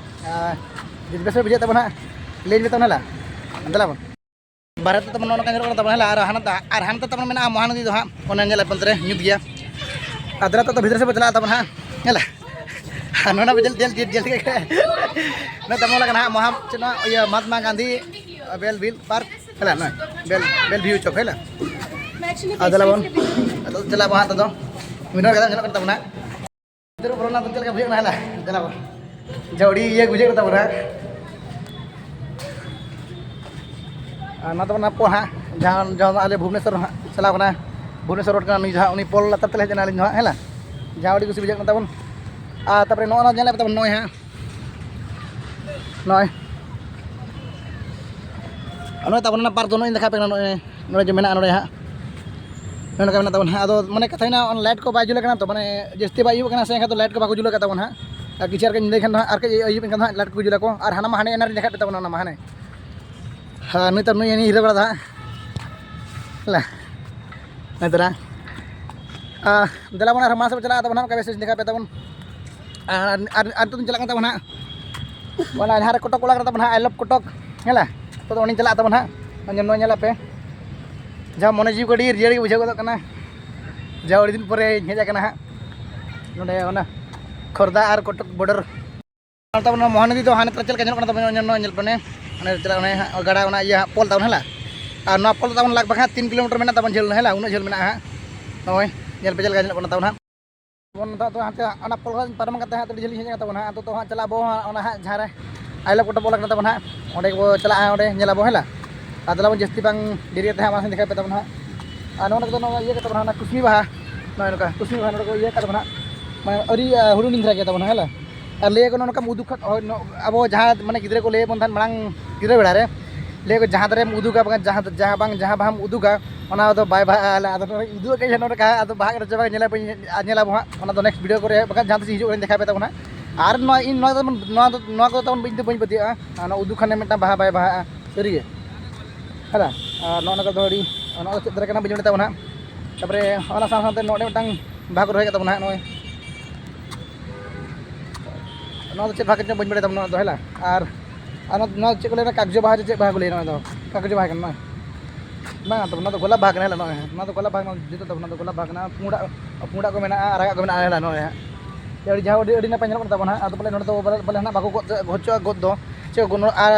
ᱟᱨ ᱡᱩᱫᱤ ᱵᱮᱥ ᱵᱩᱡᱷᱟᱹᱜ ᱛᱟᱵᱚᱱ ᱦᱟᱸᱜ ᱞᱟᱹᱭ ᱢᱮ ᱛᱟᱵᱚᱱ ᱦᱮᱞᱟ, ᱫᱮᱞᱟ ᱵᱚᱱ᱾ ᱵᱟᱨᱦᱮ ᱛᱮ ᱛᱟᱵᱚᱱ ᱱᱚᱜᱼᱚ ᱱᱚᱝᱠᱟ ᱧᱮᱞᱚᱜ ᱠᱟᱱᱟ ᱛᱟᱵᱚᱱ ᱦᱮᱞᱟ, ᱟᱨ ᱦᱟᱱᱟ ᱫᱚ, ᱟᱨ ᱦᱟᱱᱛᱮ ᱛᱟᱵᱚᱱ ᱢᱮᱱᱟᱜᱼᱟ ᱢᱚᱦᱟᱱᱚᱫᱤ ᱫᱚ ᱦᱟᱸᱜ, ᱚᱱᱟ ᱧᱮᱞᱮᱫ ᱵᱚᱱ ᱛᱮ ᱧᱩᱛ ᱜᱮᱭᱟ᱾ ᱟᱨ ᱫᱮᱞᱟ ᱱᱤᱛᱚᱜ ᱫᱚ ᱵᱷᱤᱛᱨᱤ ᱥᱮᱫ ᱵᱚ ᱪᱟᱞᱟᱜᱼᱟ ᱛᱟᱵᱚᱱ ᱦᱟᱸᱜ ᱦᱮᱞᱟ᱾ ᱟᱨ ᱱᱚᱰᱮ ᱵᱚ ᱧᱮᱞ, ᱧᱮᱞ, ᱧᱮᱞ ᱴᱷᱤᱠ ᱠᱟᱱᱟ᱾ ᱱᱚᱰᱮ ᱛᱟᱵᱚᱱ ᱚᱞ ᱠᱟᱱᱟ ᱦᱟᱸᱜ ᱢᱚᱦᱟ-, ᱪᱮᱫ ᱱᱚᱣᱟ ᱤᱭᱟᱹ ᱢᱟᱦᱟᱛᱢᱟ ᱜᱟᱱᱫᱷᱤ ᱵᱮᱞ ᱵᱷᱤᱞ ᱯᱟᱨᱠ ᱦᱮᱞᱟ, ᱱᱚᱜᱼᱚᱭ ᱵᱮᱞ, ᱵᱮᱞ ᱵᱷᱤᱭᱩ ᱪᱚᱠ ᱦᱮᱞᱟ᱾ ᱟᱨ ᱫᱮᱞᱟ ᱵᱚᱱ, ᱟᱫᱚ ᱪᱟᱞᱟᱜ ᱟᱵᱚ ᱦᱟᱸᱜ ᱱᱤᱛᱚᱜ ᱫᱚ᱾ ᱢᱤᱫ ᱦᱚᱲ ᱠᱟᱛᱮ ᱧᱮᱞᱚᱜ ᱠᱟᱱ ᱛᱟᱵᱚᱱᱟ᱾ ᱵᱚᱞᱚᱱᱟ ᱫᱚ ᱪᱮᱫ ᱞᱮᱠᱟ ᱵᱩᱡᱷᱟᱹᱜ ᱠᱟᱱᱟ ᱦᱮᱞᱟ? ᱫᱮᱞᱟ ᱵᱚᱱ᱾ ᱡᱟ ᱟᱹᱰᱤ ᱤᱭᱟᱹ ᱵᱩᱡᱷᱟᱹᱜ ᱠᱟᱱ ᱛᱟᱵᱚᱱᱟ᱾ ᱟᱨ ᱱᱚᱣᱟ ᱛᱟᱵᱚᱱ ᱚᱱᱟ ᱯᱳᱞ ᱦᱟᱸᱜ, ᱡᱟᱦᱟᱸ, ᱡᱟᱦᱟᱸ ᱟᱞᱮ ᱵᱷᱩᱵᱽᱱᱮᱥᱚᱨ ᱦᱟᱸᱜ ᱪᱟᱞᱟᱣ ᱠᱟᱱᱟ, ᱵᱷᱩᱵᱽᱱᱮᱥᱚᱨ ᱨᱳᱰ ᱠᱟᱱᱟ, ᱱᱩᱭ ᱡᱟᱦᱟᱸ ᱩᱱᱤ ᱯᱳᱞ ᱞᱟᱛᱟᱨ ᱛᱮᱞᱮ ᱦᱮᱡ ᱮᱱᱟ ᱟᱹᱞᱤᱧ ᱫᱚ ᱦᱟᱸᱜ ᱦᱮᱞᱟ᱾ ᱡᱟᱦᱟᱸ ᱟᱹᱰᱤ ᱠᱩᱥᱤ ᱵᱩᱡᱷᱟᱹᱜ ᱠᱟᱱ ᱛᱟᱵᱚᱱ᱾ ᱟᱨ ᱛᱟᱨᱯᱚᱨᱮ ᱱᱚᱜᱼᱚ ᱱᱚᱣᱟ ᱧᱮᱞᱮᱫ ᱯᱮ ᱛᱟᱵᱚᱱ ᱱᱚᱜᱼᱚᱭ ᱦᱟᱸᱜ, ᱱᱚᱜᱼᱚᱭ, ᱱᱚᱜᱼᱚᱭ ᱛᱟᱵᱚᱱ ᱚᱱᱟ ᱯᱟᱨᱠ ᱫᱚ ᱱᱚᱜᱼᱚᱭ ᱤᱧ ᱫᱮᱠᱷᱟᱣ ᱟᱯᱮ ᱠᱟᱱᱟ, ᱱᱚᱜᱼᱚᱭ ᱱᱚᱰᱮ ᱡᱮ ᱢᱮᱱᱟᱜᱼᱟ ᱱᱚᱰᱮ ᱦᱟᱸᱜ, ᱱᱚᱰᱮ ᱢᱮᱱᱟᱜ ᱛᱟᱵᱚᱱ ᱦᱟᱸᱜ᱾ ᱟᱫᱚ ᱢᱟᱱᱮ ᱠᱟᱛᱷᱟ ᱦᱩᱭᱱᱟ, ᱚᱱᱟ ᱞᱟᱭᱤᱴ ᱠᱚ ᱵᱟᱭ ᱡᱩᱞ ᱠᱟᱱᱟ ᱛᱚ, ᱢᱟᱱᱮ ᱡᱟᱹᱥᱛᱤ ᱵᱟᱭ ᱟᱹᱭᱩᱵ ᱠᱟᱱᱟ ᱥᱮ, ᱮᱱᱠᱷᱟᱱ ᱫᱚ ᱞᱟᱭᱤᱴ ᱠᱚ ᱵᱟᱠᱚ ᱡᱩᱞ ᱠᱟᱜ ᱛᱟᱵᱚᱱ ᱦᱟᱸᱜ᱾ ᱟᱨ ᱠᱤᱪᱷᱩ ᱟᱨ ᱠᱟᱹᱡ ᱧᱤᱫᱟᱹ ᱠᱷᱟᱱ ᱫᱚ ᱦᱟᱸᱜ, ᱟᱨ ᱠᱟᱹᱡ ᱟᱹᱭᱩᱵ ᱮᱱᱠᱷᱟᱱ ᱫᱚ ᱦᱟᱸᱜ ᱞᱟᱭᱤᱴ ᱠᱚ ᱡᱩᱞ ᱟᱠᱚ᱾ ᱟᱨ ᱦᱟᱱᱟ ᱢᱟ ᱦᱟᱱᱮ ᱮᱱᱟ ᱨᱮ ᱫᱮᱠᱷᱟᱣ ᱯᱮ ᱛᱟᱵᱚᱱᱟ, ᱚᱱᱟ ᱢᱟ ᱦᱟᱱᱮ᱾ ᱦᱮᱸ, ᱱᱤᱛᱚᱜ ᱱᱩᱭ ᱦᱤᱨᱟᱹ ᱵᱟᱲᱟ ᱫᱚ ᱦᱟᱸᱜ᱾ ᱞᱟ, ᱱᱤᱛᱚᱜ ᱱᱟ᱾ ᱟᱨ ᱫᱮᱞᱟ ᱵᱚᱱ ᱟᱨᱦᱚᱸ ᱢᱟᱲᱟᱝ ᱥᱮᱫ ᱵᱚᱱ ᱪᱟᱞᱟᱜᱼᱟ ᱛᱟᱵᱚᱱ ᱦᱟᱸᱜ, ᱚᱱᱠᱟ ᱵᱮᱥ ᱵᱮᱥ ᱫᱮᱠᱷᱟᱣ ᱯᱮ ᱛᱟᱵᱚᱱ᱾ ᱟᱨ, ᱟᱨ, ᱟᱨ ᱱᱤᱛᱚᱜ ᱫᱚᱧ ᱪᱟᱞᱟᱜ ᱠᱟᱱ ᱛᱟᱵᱚᱱ ᱦᱟᱸᱜ᱾ ᱚᱱᱟ ᱡᱟᱦᱟᱸ ᱨᱮ ᱠᱚᱴᱚᱠ ᱚᱲᱟᱜ ᱨᱮ ᱛᱟᱵᱚᱱ ᱦᱟᱸᱜ, I love ᱠᱚᱴᱚᱠ, ᱦᱮᱸ ᱞᱟ? ᱛᱚ, ᱩᱱᱤᱧ ᱪᱟᱞᱟᱜ ᱛᱟᱵᱚᱱ ᱦᱟᱸᱜ᱾ ᱱᱚᱜᱼᱚᱭ ᱧᱮᱞ ᱯᱮ, ᱡᱟᱦᱟᱸ ᱢᱚᱱᱮ ᱡᱤᱣᱤ ᱠᱚ ᱟᱹᱰᱤ ᱨᱮᱭᱟᱲ ᱜᱮ ᱵᱩᱡᱷᱟᱹᱣ ᱜᱚᱫᱚᱜ ᱠᱟᱱᱟ, ᱡᱟ ᱟᱹᱰᱤ ᱫᱤᱱ ᱯᱚᱨᱮᱧ ᱦᱮᱡ ᱟᱠᱟᱱᱟ ᱦᱟᱸᱜ ᱱᱚᱰᱮ, ᱚᱱᱟ ᱠᱷᱚᱨᱫᱟ ᱟᱨ ᱠᱚᱴᱚᱠ border᱾ ᱛᱟᱵᱚᱱ ᱢᱚᱦᱟᱱᱚᱫᱤ ᱫᱚ ᱦᱟᱱᱮ ᱛᱟᱨᱟ ᱪᱮᱫ ᱞᱮᱠᱟ ᱧᱮᱞᱚᱜ ᱠᱟᱱᱟ ᱛᱟᱵᱚᱱ, ᱧᱮᱞ, ᱧᱮᱞ ᱯᱮ ᱱᱮ, ᱦᱟᱱᱮ ᱪᱟᱞᱟᱜ ᱚᱱᱮ ᱦᱟᱸᱜ ᱜᱟᱰᱟ, ᱚᱱᱟ ᱤᱭᱟᱹ ᱦᱟᱸᱜ ᱯᱳᱞ ᱛᱟᱵᱚᱱ ᱦᱮᱸ ᱞᱟ᱾ ᱟᱨ ᱱᱚᱣᱟ ᱯᱳᱞ ᱛᱟᱵᱚᱱ ᱞᱟᱜᱽ ᱵᱷᱟᱜᱽ ᱦᱟᱸᱜ ᱛᱤᱱ ᱠᱤᱞᱳᱢᱤᱴᱟᱨ ᱢᱮᱱᱟᱜ ᱛᱟᱵᱚᱱ ᱡᱷᱟᱹᱞ, ᱦᱮᱸ ᱞᱟ, ᱩᱱᱟᱹᱜ ᱡᱷᱟᱹᱞ ᱢᱮᱱᱟᱜᱼᱟ ᱦᱟᱸᱜ᱾ ᱱᱚᱜᱼᱚᱭ ᱧᱮᱞ ᱯᱮ ᱪᱮᱫ ᱞᱮᱠᱟ ᱧᱮᱞᱚᱜ ᱠᱟᱱᱟ ᱛᱟᱵᱚᱱ ᱦᱟᱸᱜ᱾ ᱵᱚᱱ ᱱᱤᱛᱚᱜ ᱫᱚ ᱦᱟᱱᱛᱮ ᱚᱱᱟ ᱯᱳᱞ ᱠᱷᱚᱱ ᱯᱟᱨᱚᱢ ᱠᱟᱛᱮ ᱦᱟᱸᱜ ᱟᱹᱰᱤ ᱡᱷᱟᱹᱞ ᱤᱧ ᱦᱮᱡ ᱟᱠᱟᱱ ᱛᱟᱵᱚᱱᱟ ᱦᱟᱸᱜ᱾ ᱱᱤᱛᱚᱜ ᱫᱚ ᱦᱟᱸᱜ ᱪᱟᱞᱟᱜ ᱟᱵᱚ ᱦᱟᱸᱜ ᱚᱱᱟ ᱦᱟᱸᱜ ᱡᱟᱦᱟᱸ ᱨᱮ I love ᱠᱚᱴᱚᱠ ᱚᱞ ᱠᱟᱱᱟ ᱛᱟᱵᱚᱱ ᱦᱟᱸᱜ, ᱚᱸᱰᱮ ᱜᱮᱵᱚ ᱪᱟᱞᱟᱜᱼᱟ, ᱚᱸᱰᱮ ᱧᱮᱞ ᱟᱵᱚ ᱦᱮᱸ ᱞᱟ᱾ ᱟᱨ ᱫᱮᱞᱟ ᱵᱚᱱ ᱡᱟᱹᱥᱛᱤ ᱵᱟᱝ ᱰᱮᱨᱤ ᱠᱟᱛᱮ ᱦᱟᱸᱜ ᱢᱟᱲᱟᱝ ᱥᱮᱫ ᱫᱮᱠᱷᱟᱣ ᱯᱮ ᱛᱟᱵᱚᱱ ᱦᱟᱸᱜ᱾ ᱟᱨ ᱱᱚᱜᱼᱚ ᱱᱚᱣᱟ ᱠᱚᱫᱚ ᱱᱚᱣᱟ ᱤᱭᱟᱹ ᱠᱟᱱ ᱛᱟᱵᱚᱱᱟ, ᱚᱱᱟ ᱠᱩᱥᱱᱤ ᱵᱟᱦᱟ᱾ ᱱᱚᱜᱼᱚᱭ ᱱᱚᱝᱠᱟ ᱠᱩᱥᱱᱤ ᱵᱟᱦᱟ ᱱᱚᱰᱮ ᱠᱚ ᱤᱭᱟᱹ ᱠᱟᱫ ᱛᱟᱵᱚᱱᱟ ᱦᱟᱸᱜ, ᱢᱟᱱᱮ ᱟᱹᱣᱨᱤ ᱦᱩᱰᱤᱧ ᱫᱷᱟᱨᱟ ᱜᱮᱭᱟ ᱛᱟᱵᱚᱱᱟ ᱦᱮᱸ ᱞᱟ᱾ ᱟᱨ ᱞᱟᱹᱭ ᱟᱠᱚ ᱱᱚᱜᱼᱚ ᱱᱚᱝᱠᱟᱢ ᱩᱫᱩᱜ ᱠᱷᱟᱱ, ᱦᱳᱭ, ᱱᱚ-, ᱟᱵᱚ ᱡᱟᱦᱟᱸ ᱢᱟᱱᱮ ᱜᱤᱫᱽᱨᱟᱹ ᱠᱚ ᱞᱟᱹᱭ ᱟᱵᱚᱱ ᱛᱟᱦᱮᱸᱫ ᱢᱟᱲᱟᱝ ᱜᱤᱫᱽᱨᱟᱹ ᱵᱮᱲᱟ ᱨᱮ, ᱞᱟᱹᱭ ᱟᱠᱚ ᱡᱟᱦᱟᱸ ᱫᱟᱨᱮᱢ ᱩᱫᱩᱜᱟ ᱵᱟᱝ ᱡᱟᱦᱟᱸ, ᱡᱟᱦᱟᱸ ᱵᱟᱝ ᱡᱟᱦᱟᱸ ᱵᱟᱦᱟᱢ ᱩᱫᱩᱜᱟ ᱚᱱᱟ ᱫᱚ ᱵᱟᱭ ᱵᱟᱦᱟᱜᱼᱟ ᱞᱟ᱾ ᱟᱫᱚ ᱱᱚᱰᱮ ᱩᱫᱩᱜ ᱟᱠᱟᱫ ᱱᱚᱰᱮ ᱠᱟ-, ᱟᱫᱚ ᱵᱟᱦᱟ ᱠᱟᱱᱟ ᱪᱮ ᱵᱟᱝ ᱧᱮᱞᱟ ᱵᱟᱹᱧ, ᱟᱨ ᱧᱮᱞ ᱟᱵᱚ ᱦᱟᱸᱜ ᱚᱱᱟ ᱫᱚ next video ᱠᱚᱨᱮ, ᱵᱟᱠᱷᱟᱱ ᱡᱟᱦᱟᱸ ᱛᱤᱥ ᱦᱤᱡᱩᱜ ᱠᱟᱱᱟᱧ ᱫᱮᱠᱷᱟᱣ ᱯᱮ ᱛᱟᱵᱚᱱᱟ ᱦᱟᱸᱜ᱾ ᱟᱨ ᱱᱚᱣᱟ ᱤᱧ ᱱᱚᱣᱟ ᱫᱚ, ᱱᱚᱣᱟ ᱫᱚ, ᱱᱚᱣᱟ ᱠᱚᱫᱚ ᱛᱟᱵᱚᱱ ᱤᱧ ᱫᱚ ᱵᱟᱹᱧ ᱯᱟᱹᱛᱭᱟᱹᱜᱼᱟ᱾ ᱟᱨ ᱱᱚᱣᱟ ᱩᱫᱩᱜ ᱠᱷᱟᱱᱮ ᱢᱤᱫᱴᱟᱝ ᱵᱟᱦᱟ ᱵᱟᱭ ᱵᱟᱦᱟᱜᱼᱟ ᱥᱟᱹᱨᱤᱜᱮ᱾ ᱦᱮᱸ ᱞᱟ? ᱟᱨ ᱱᱚᱜᱼᱚ ᱱᱚᱣᱟ ᱠᱚᱫᱚ ᱟᱹᱰᱤ, ᱱᱚᱣᱟ ᱫᱚ ᱪᱮᱫ ᱫᱟᱨᱮ ᱠᱟᱱᱟ ᱵᱟᱹᱧ ᱵᱟᱲᱟᱭ ᱛᱟᱵᱚᱱᱟ ᱦᱟᱸᱜ᱾ ᱛᱟᱨᱯᱚᱨᱮ ᱚᱱᱟ ᱥᱟᱶ ᱥᱟᱶᱛᱮ ᱱᱚᱰᱮ ᱢᱤᱫᱴᱟᱝ ᱵᱟᱦᱟ ᱠᱚ ᱨᱚᱦᱚᱭ ᱠᱟᱜ ᱛᱟᱵᱚᱱᱟ ᱦᱟᱸᱜ ᱱᱚᱜᱼᱚᱭ᱾ ᱱᱚᱣᱟ ᱫᱚ ᱪᱮᱫ ᱵᱟᱦᱟ ᱠᱟᱱ ᱪᱚᱝ ᱵᱟᱹᱧ ᱵᱟᱲᱟᱭ ᱛᱟᱵᱚᱱᱟ ᱱᱚᱣᱟ ᱫᱚ ᱦᱮᱸ ᱞᱟ᱾ ᱟᱨ, ᱟᱨ ᱱᱚᱣᱟ, ᱱᱚᱣᱟ ᱪᱮᱫ ᱠᱚ ᱞᱟᱹᱭᱟ ᱠᱟᱜᱡᱚ ᱵᱟᱦᱟ ᱪᱮ ᱪᱮᱫ ᱵᱟᱦᱟ ᱠᱚ ᱞᱟᱹᱭᱟ ᱱᱚᱣᱟ ᱫᱚ? ᱠᱟᱜᱡᱚ ᱵᱟᱦᱟ ᱠᱟᱱᱟ ᱱᱚᱜᱼᱚᱭ᱾ ᱵᱟᱝ ᱛᱟᱵᱚᱱᱟ, ᱱᱚᱣᱟ ᱫᱚ ᱜᱳᱞᱟᱯ ᱵᱟᱦᱟ ᱠᱟᱱᱟ ᱦᱮᱸ ᱞᱟ ᱱᱚᱜᱼᱚᱭ᱾ ᱱᱚᱣᱟ ᱫᱚ ᱜᱳᱞᱟᱯ ᱵᱟᱦᱟ ᱠᱟᱱᱟ, ᱡᱩᱛᱟᱹᱜ ᱛᱟᱵᱚᱱᱟ, ᱱᱚᱣᱟ ᱫᱚ ᱜᱳᱞᱟᱯ ᱵᱟᱦᱟ ᱠᱟᱱᱟ᱾ ᱯᱩᱸᱰᱟᱜ, ᱯᱩᱸᱰᱟᱜ ᱠᱚ ᱢᱮᱱᱟᱜᱼᱟ, ᱟᱨᱟᱜᱟᱜ ᱠᱚ ᱢᱮᱱᱟᱜᱼᱟ ᱦᱮᱸ ᱞᱟ ᱱᱚᱜᱼᱚᱭ ᱦᱟᱸᱜ᱾ ᱟᱹᱰᱤ ᱡᱟᱦᱟᱸ ᱟᱹᱰᱤ, ᱟᱹᱰᱤ ᱱᱟᱯᱟᱭ ᱧᱮᱞᱚᱜ ᱠᱟᱱ ᱛᱟᱵᱚᱱᱟ ᱦᱟᱸᱜ᱾ ᱟᱫᱚ ᱯᱟᱞᱮ ᱱᱚᱰᱮ ᱫᱚ ᱯᱟᱞᱮ, ᱯᱟᱞᱮ ᱦᱟᱸᱜ ᱵᱟᱠᱚ ᱜᱚᱫ ᱦᱚᱪᱚᱣᱟᱜ ᱜᱚᱫ ᱫᱚ᱾ ᱪᱮᱫ ᱠᱚ ᱱᱚᱣᱟ, ᱟᱨ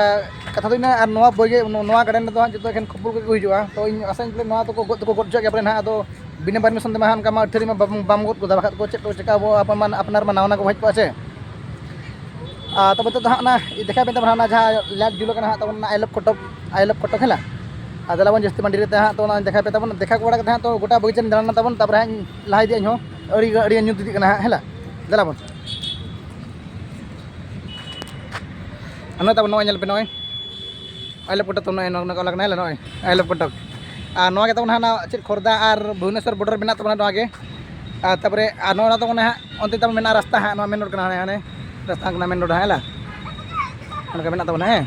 ᱠᱟᱛᱷᱟ ᱫᱚ ᱤᱱᱟᱹ, ᱟᱨ ᱱᱚᱣᱟ ᱵᱟᱹᱭ ᱜᱮ, ᱱᱚᱣᱟ garden ᱨᱮᱫᱚ ᱦᱟᱸᱜ ᱡᱚᱛᱚ ᱮᱠᱷᱮᱱ ᱠᱷᱚᱯᱚᱞ ᱠᱚᱜᱮ ᱠᱚ ᱦᱤᱡᱩᱜᱼᱟ᱾ ᱛᱚ ᱤᱧ ᱟᱥᱟᱧ ᱯᱟᱞᱮ ᱱᱚᱣᱟ ᱫᱚᱠᱚ ᱜᱚᱫ ᱫᱚᱠᱚ ᱜᱚᱫ ᱦᱚᱪᱚᱣᱟᱜ ᱜᱮᱭᱟ ᱯᱟᱞᱮ ᱦᱟᱸᱜ᱾ ᱟᱫᱚ ᱵᱤᱱᱟᱹ permission ᱛᱮᱢᱟ ᱦᱟᱸᱜ ᱚᱱᱠᱟ ᱢᱟ ᱟᱹᱛᱷᱟᱹᱲᱤ ᱢᱟ ᱵᱟᱢ, ᱵᱟᱢ ᱜᱚᱫ ᱜᱚᱫᱟ, ᱵᱟᱠᱷᱟᱡ ᱠᱚ ᱪᱮᱫ ᱠᱚ ᱪᱮᱠᱟ ᱟᱵᱚ ᱟᱯᱱᱟᱨ ᱢᱟ, ᱟᱯᱱᱟᱨ ᱢᱟ ᱱᱟᱣᱟ ᱱᱟᱣᱟ ᱠᱚ ᱦᱮᱡ ᱠᱚᱜᱼᱟ ᱥᱮ᱾ ᱟᱨ ᱛᱚᱵᱮ ᱱᱤᱛᱚᱜ ᱫᱚ ᱦᱟᱸᱜ ᱚᱱᱟ ᱫᱮᱠᱷᱟᱣ ᱵᱮᱱ ᱛᱟᱵᱚᱱᱟ ᱦᱟᱸᱜ ᱚᱱᱟ ᱡᱟᱦᱟᱸ light ᱡᱩᱞᱩᱜ ᱠᱟᱱᱟ ᱦᱟᱸᱜ ᱛᱟᱵᱚᱱ ᱚᱱᱟ I love Cuttack, I love ᱠᱚᱴᱚᱠ ᱦᱮᱸ ᱞᱟ᱾ ᱟᱨ ᱫᱮᱞᱟ ᱵᱚᱱ ᱡᱟᱹᱥᱛᱤ ᱵᱟᱝ ᱰᱮᱨᱤ ᱛᱮ ᱦᱟᱸᱜ ᱛᱚ ᱚᱱᱟ ᱫᱮᱠᱷᱟᱣ ᱯᱮ ᱛᱟᱵᱚᱱ, ᱫᱮᱠᱷᱟᱣ ᱠᱚ ᱵᱟᱲᱟ ᱠᱟᱛᱮ ᱦᱟᱸᱜ ᱛᱚ ᱜᱚᱴᱟ ᱵᱟᱹᱜᱤᱪᱟᱧ ᱫᱟᱬᱟᱱᱟ ᱛᱟᱵᱚᱱ, ᱛᱟᱨᱯᱚᱨᱮ ᱦᱟᱸᱜ ᱤᱧ ᱞᱟᱦᱟ ᱤᱫᱤᱭᱟ ᱤᱧ ᱦᱚᱸ, ᱟᱹᱰᱤ, ᱟᱹᱰᱤ ᱧᱩᱛ ᱤᱫᱤᱜ ᱠᱟᱱᱟ ᱦᱟᱸᱜ ᱦᱮᱸ ᱞᱟ᱾ ᱫᱮᱞᱟ ᱵᱚᱱ᱾ ᱟᱨ ᱱᱚᱜᱼᱚᱭ ᱛᱟᱵᱚᱱ ᱱᱚᱜᱼᱚᱭ ᱧᱮᱞ ᱯᱮ ᱱᱚᱜᱼᱚᱭ᱾ I love ᱠᱚᱴᱚᱠ ᱛᱟᱵᱚᱱ ᱱᱚᱜᱼᱚᱭ ᱱᱚᱜᱼᱚ ᱱᱚᱝᱠᱟ ᱚᱞ ᱠᱟᱱᱟ ᱦᱮᱸ ᱞᱟ ᱱᱚᱜᱼᱚᱭ I love ᱠᱚᱴᱚᱠ᱾ ᱟᱨ ᱱᱚᱣᱟ ᱜᱮ ᱛᱟᱵᱚᱱ ᱦᱟᱸᱜ ᱱᱚᱣᱟ ᱪᱮᱫ ᱠᱷᱚᱨᱫᱟ ᱟᱨ ᱵᱷᱩᱵᱽᱱᱮᱥᱚᱨ border ᱢᱮᱱᱟᱜ ᱛᱟᱵᱚᱱᱟ ᱱᱚᱣᱟ ᱜᱮ᱾ ᱟᱨ ᱛᱟᱨᱯᱚᱨᱮ ᱟᱨ ᱱᱚᱣᱟ ᱛᱟᱵᱚᱱ ᱦᱟᱸᱜ ᱚᱱᱛᱮ ᱛᱟᱵᱚᱱ ᱢᱮᱱᱟᱜᱼᱟ ᱨᱟᱥᱛᱟ ᱦᱟᱸᱜ, ᱱᱚᱣᱟ main road ᱠᱟᱱᱟ ᱦᱟᱱᱮ, ᱦᱟᱱᱮ ᱨᱟᱥᱛᱟ ᱠᱟᱱᱟ main road ᱦᱟᱸᱜ ᱦᱮᱸ ᱞᱟ᱾ ᱚᱱᱠᱟ ᱢᱮᱱᱟᱜ ᱛᱟᱵᱚᱱᱟ ᱦᱮᱸ᱾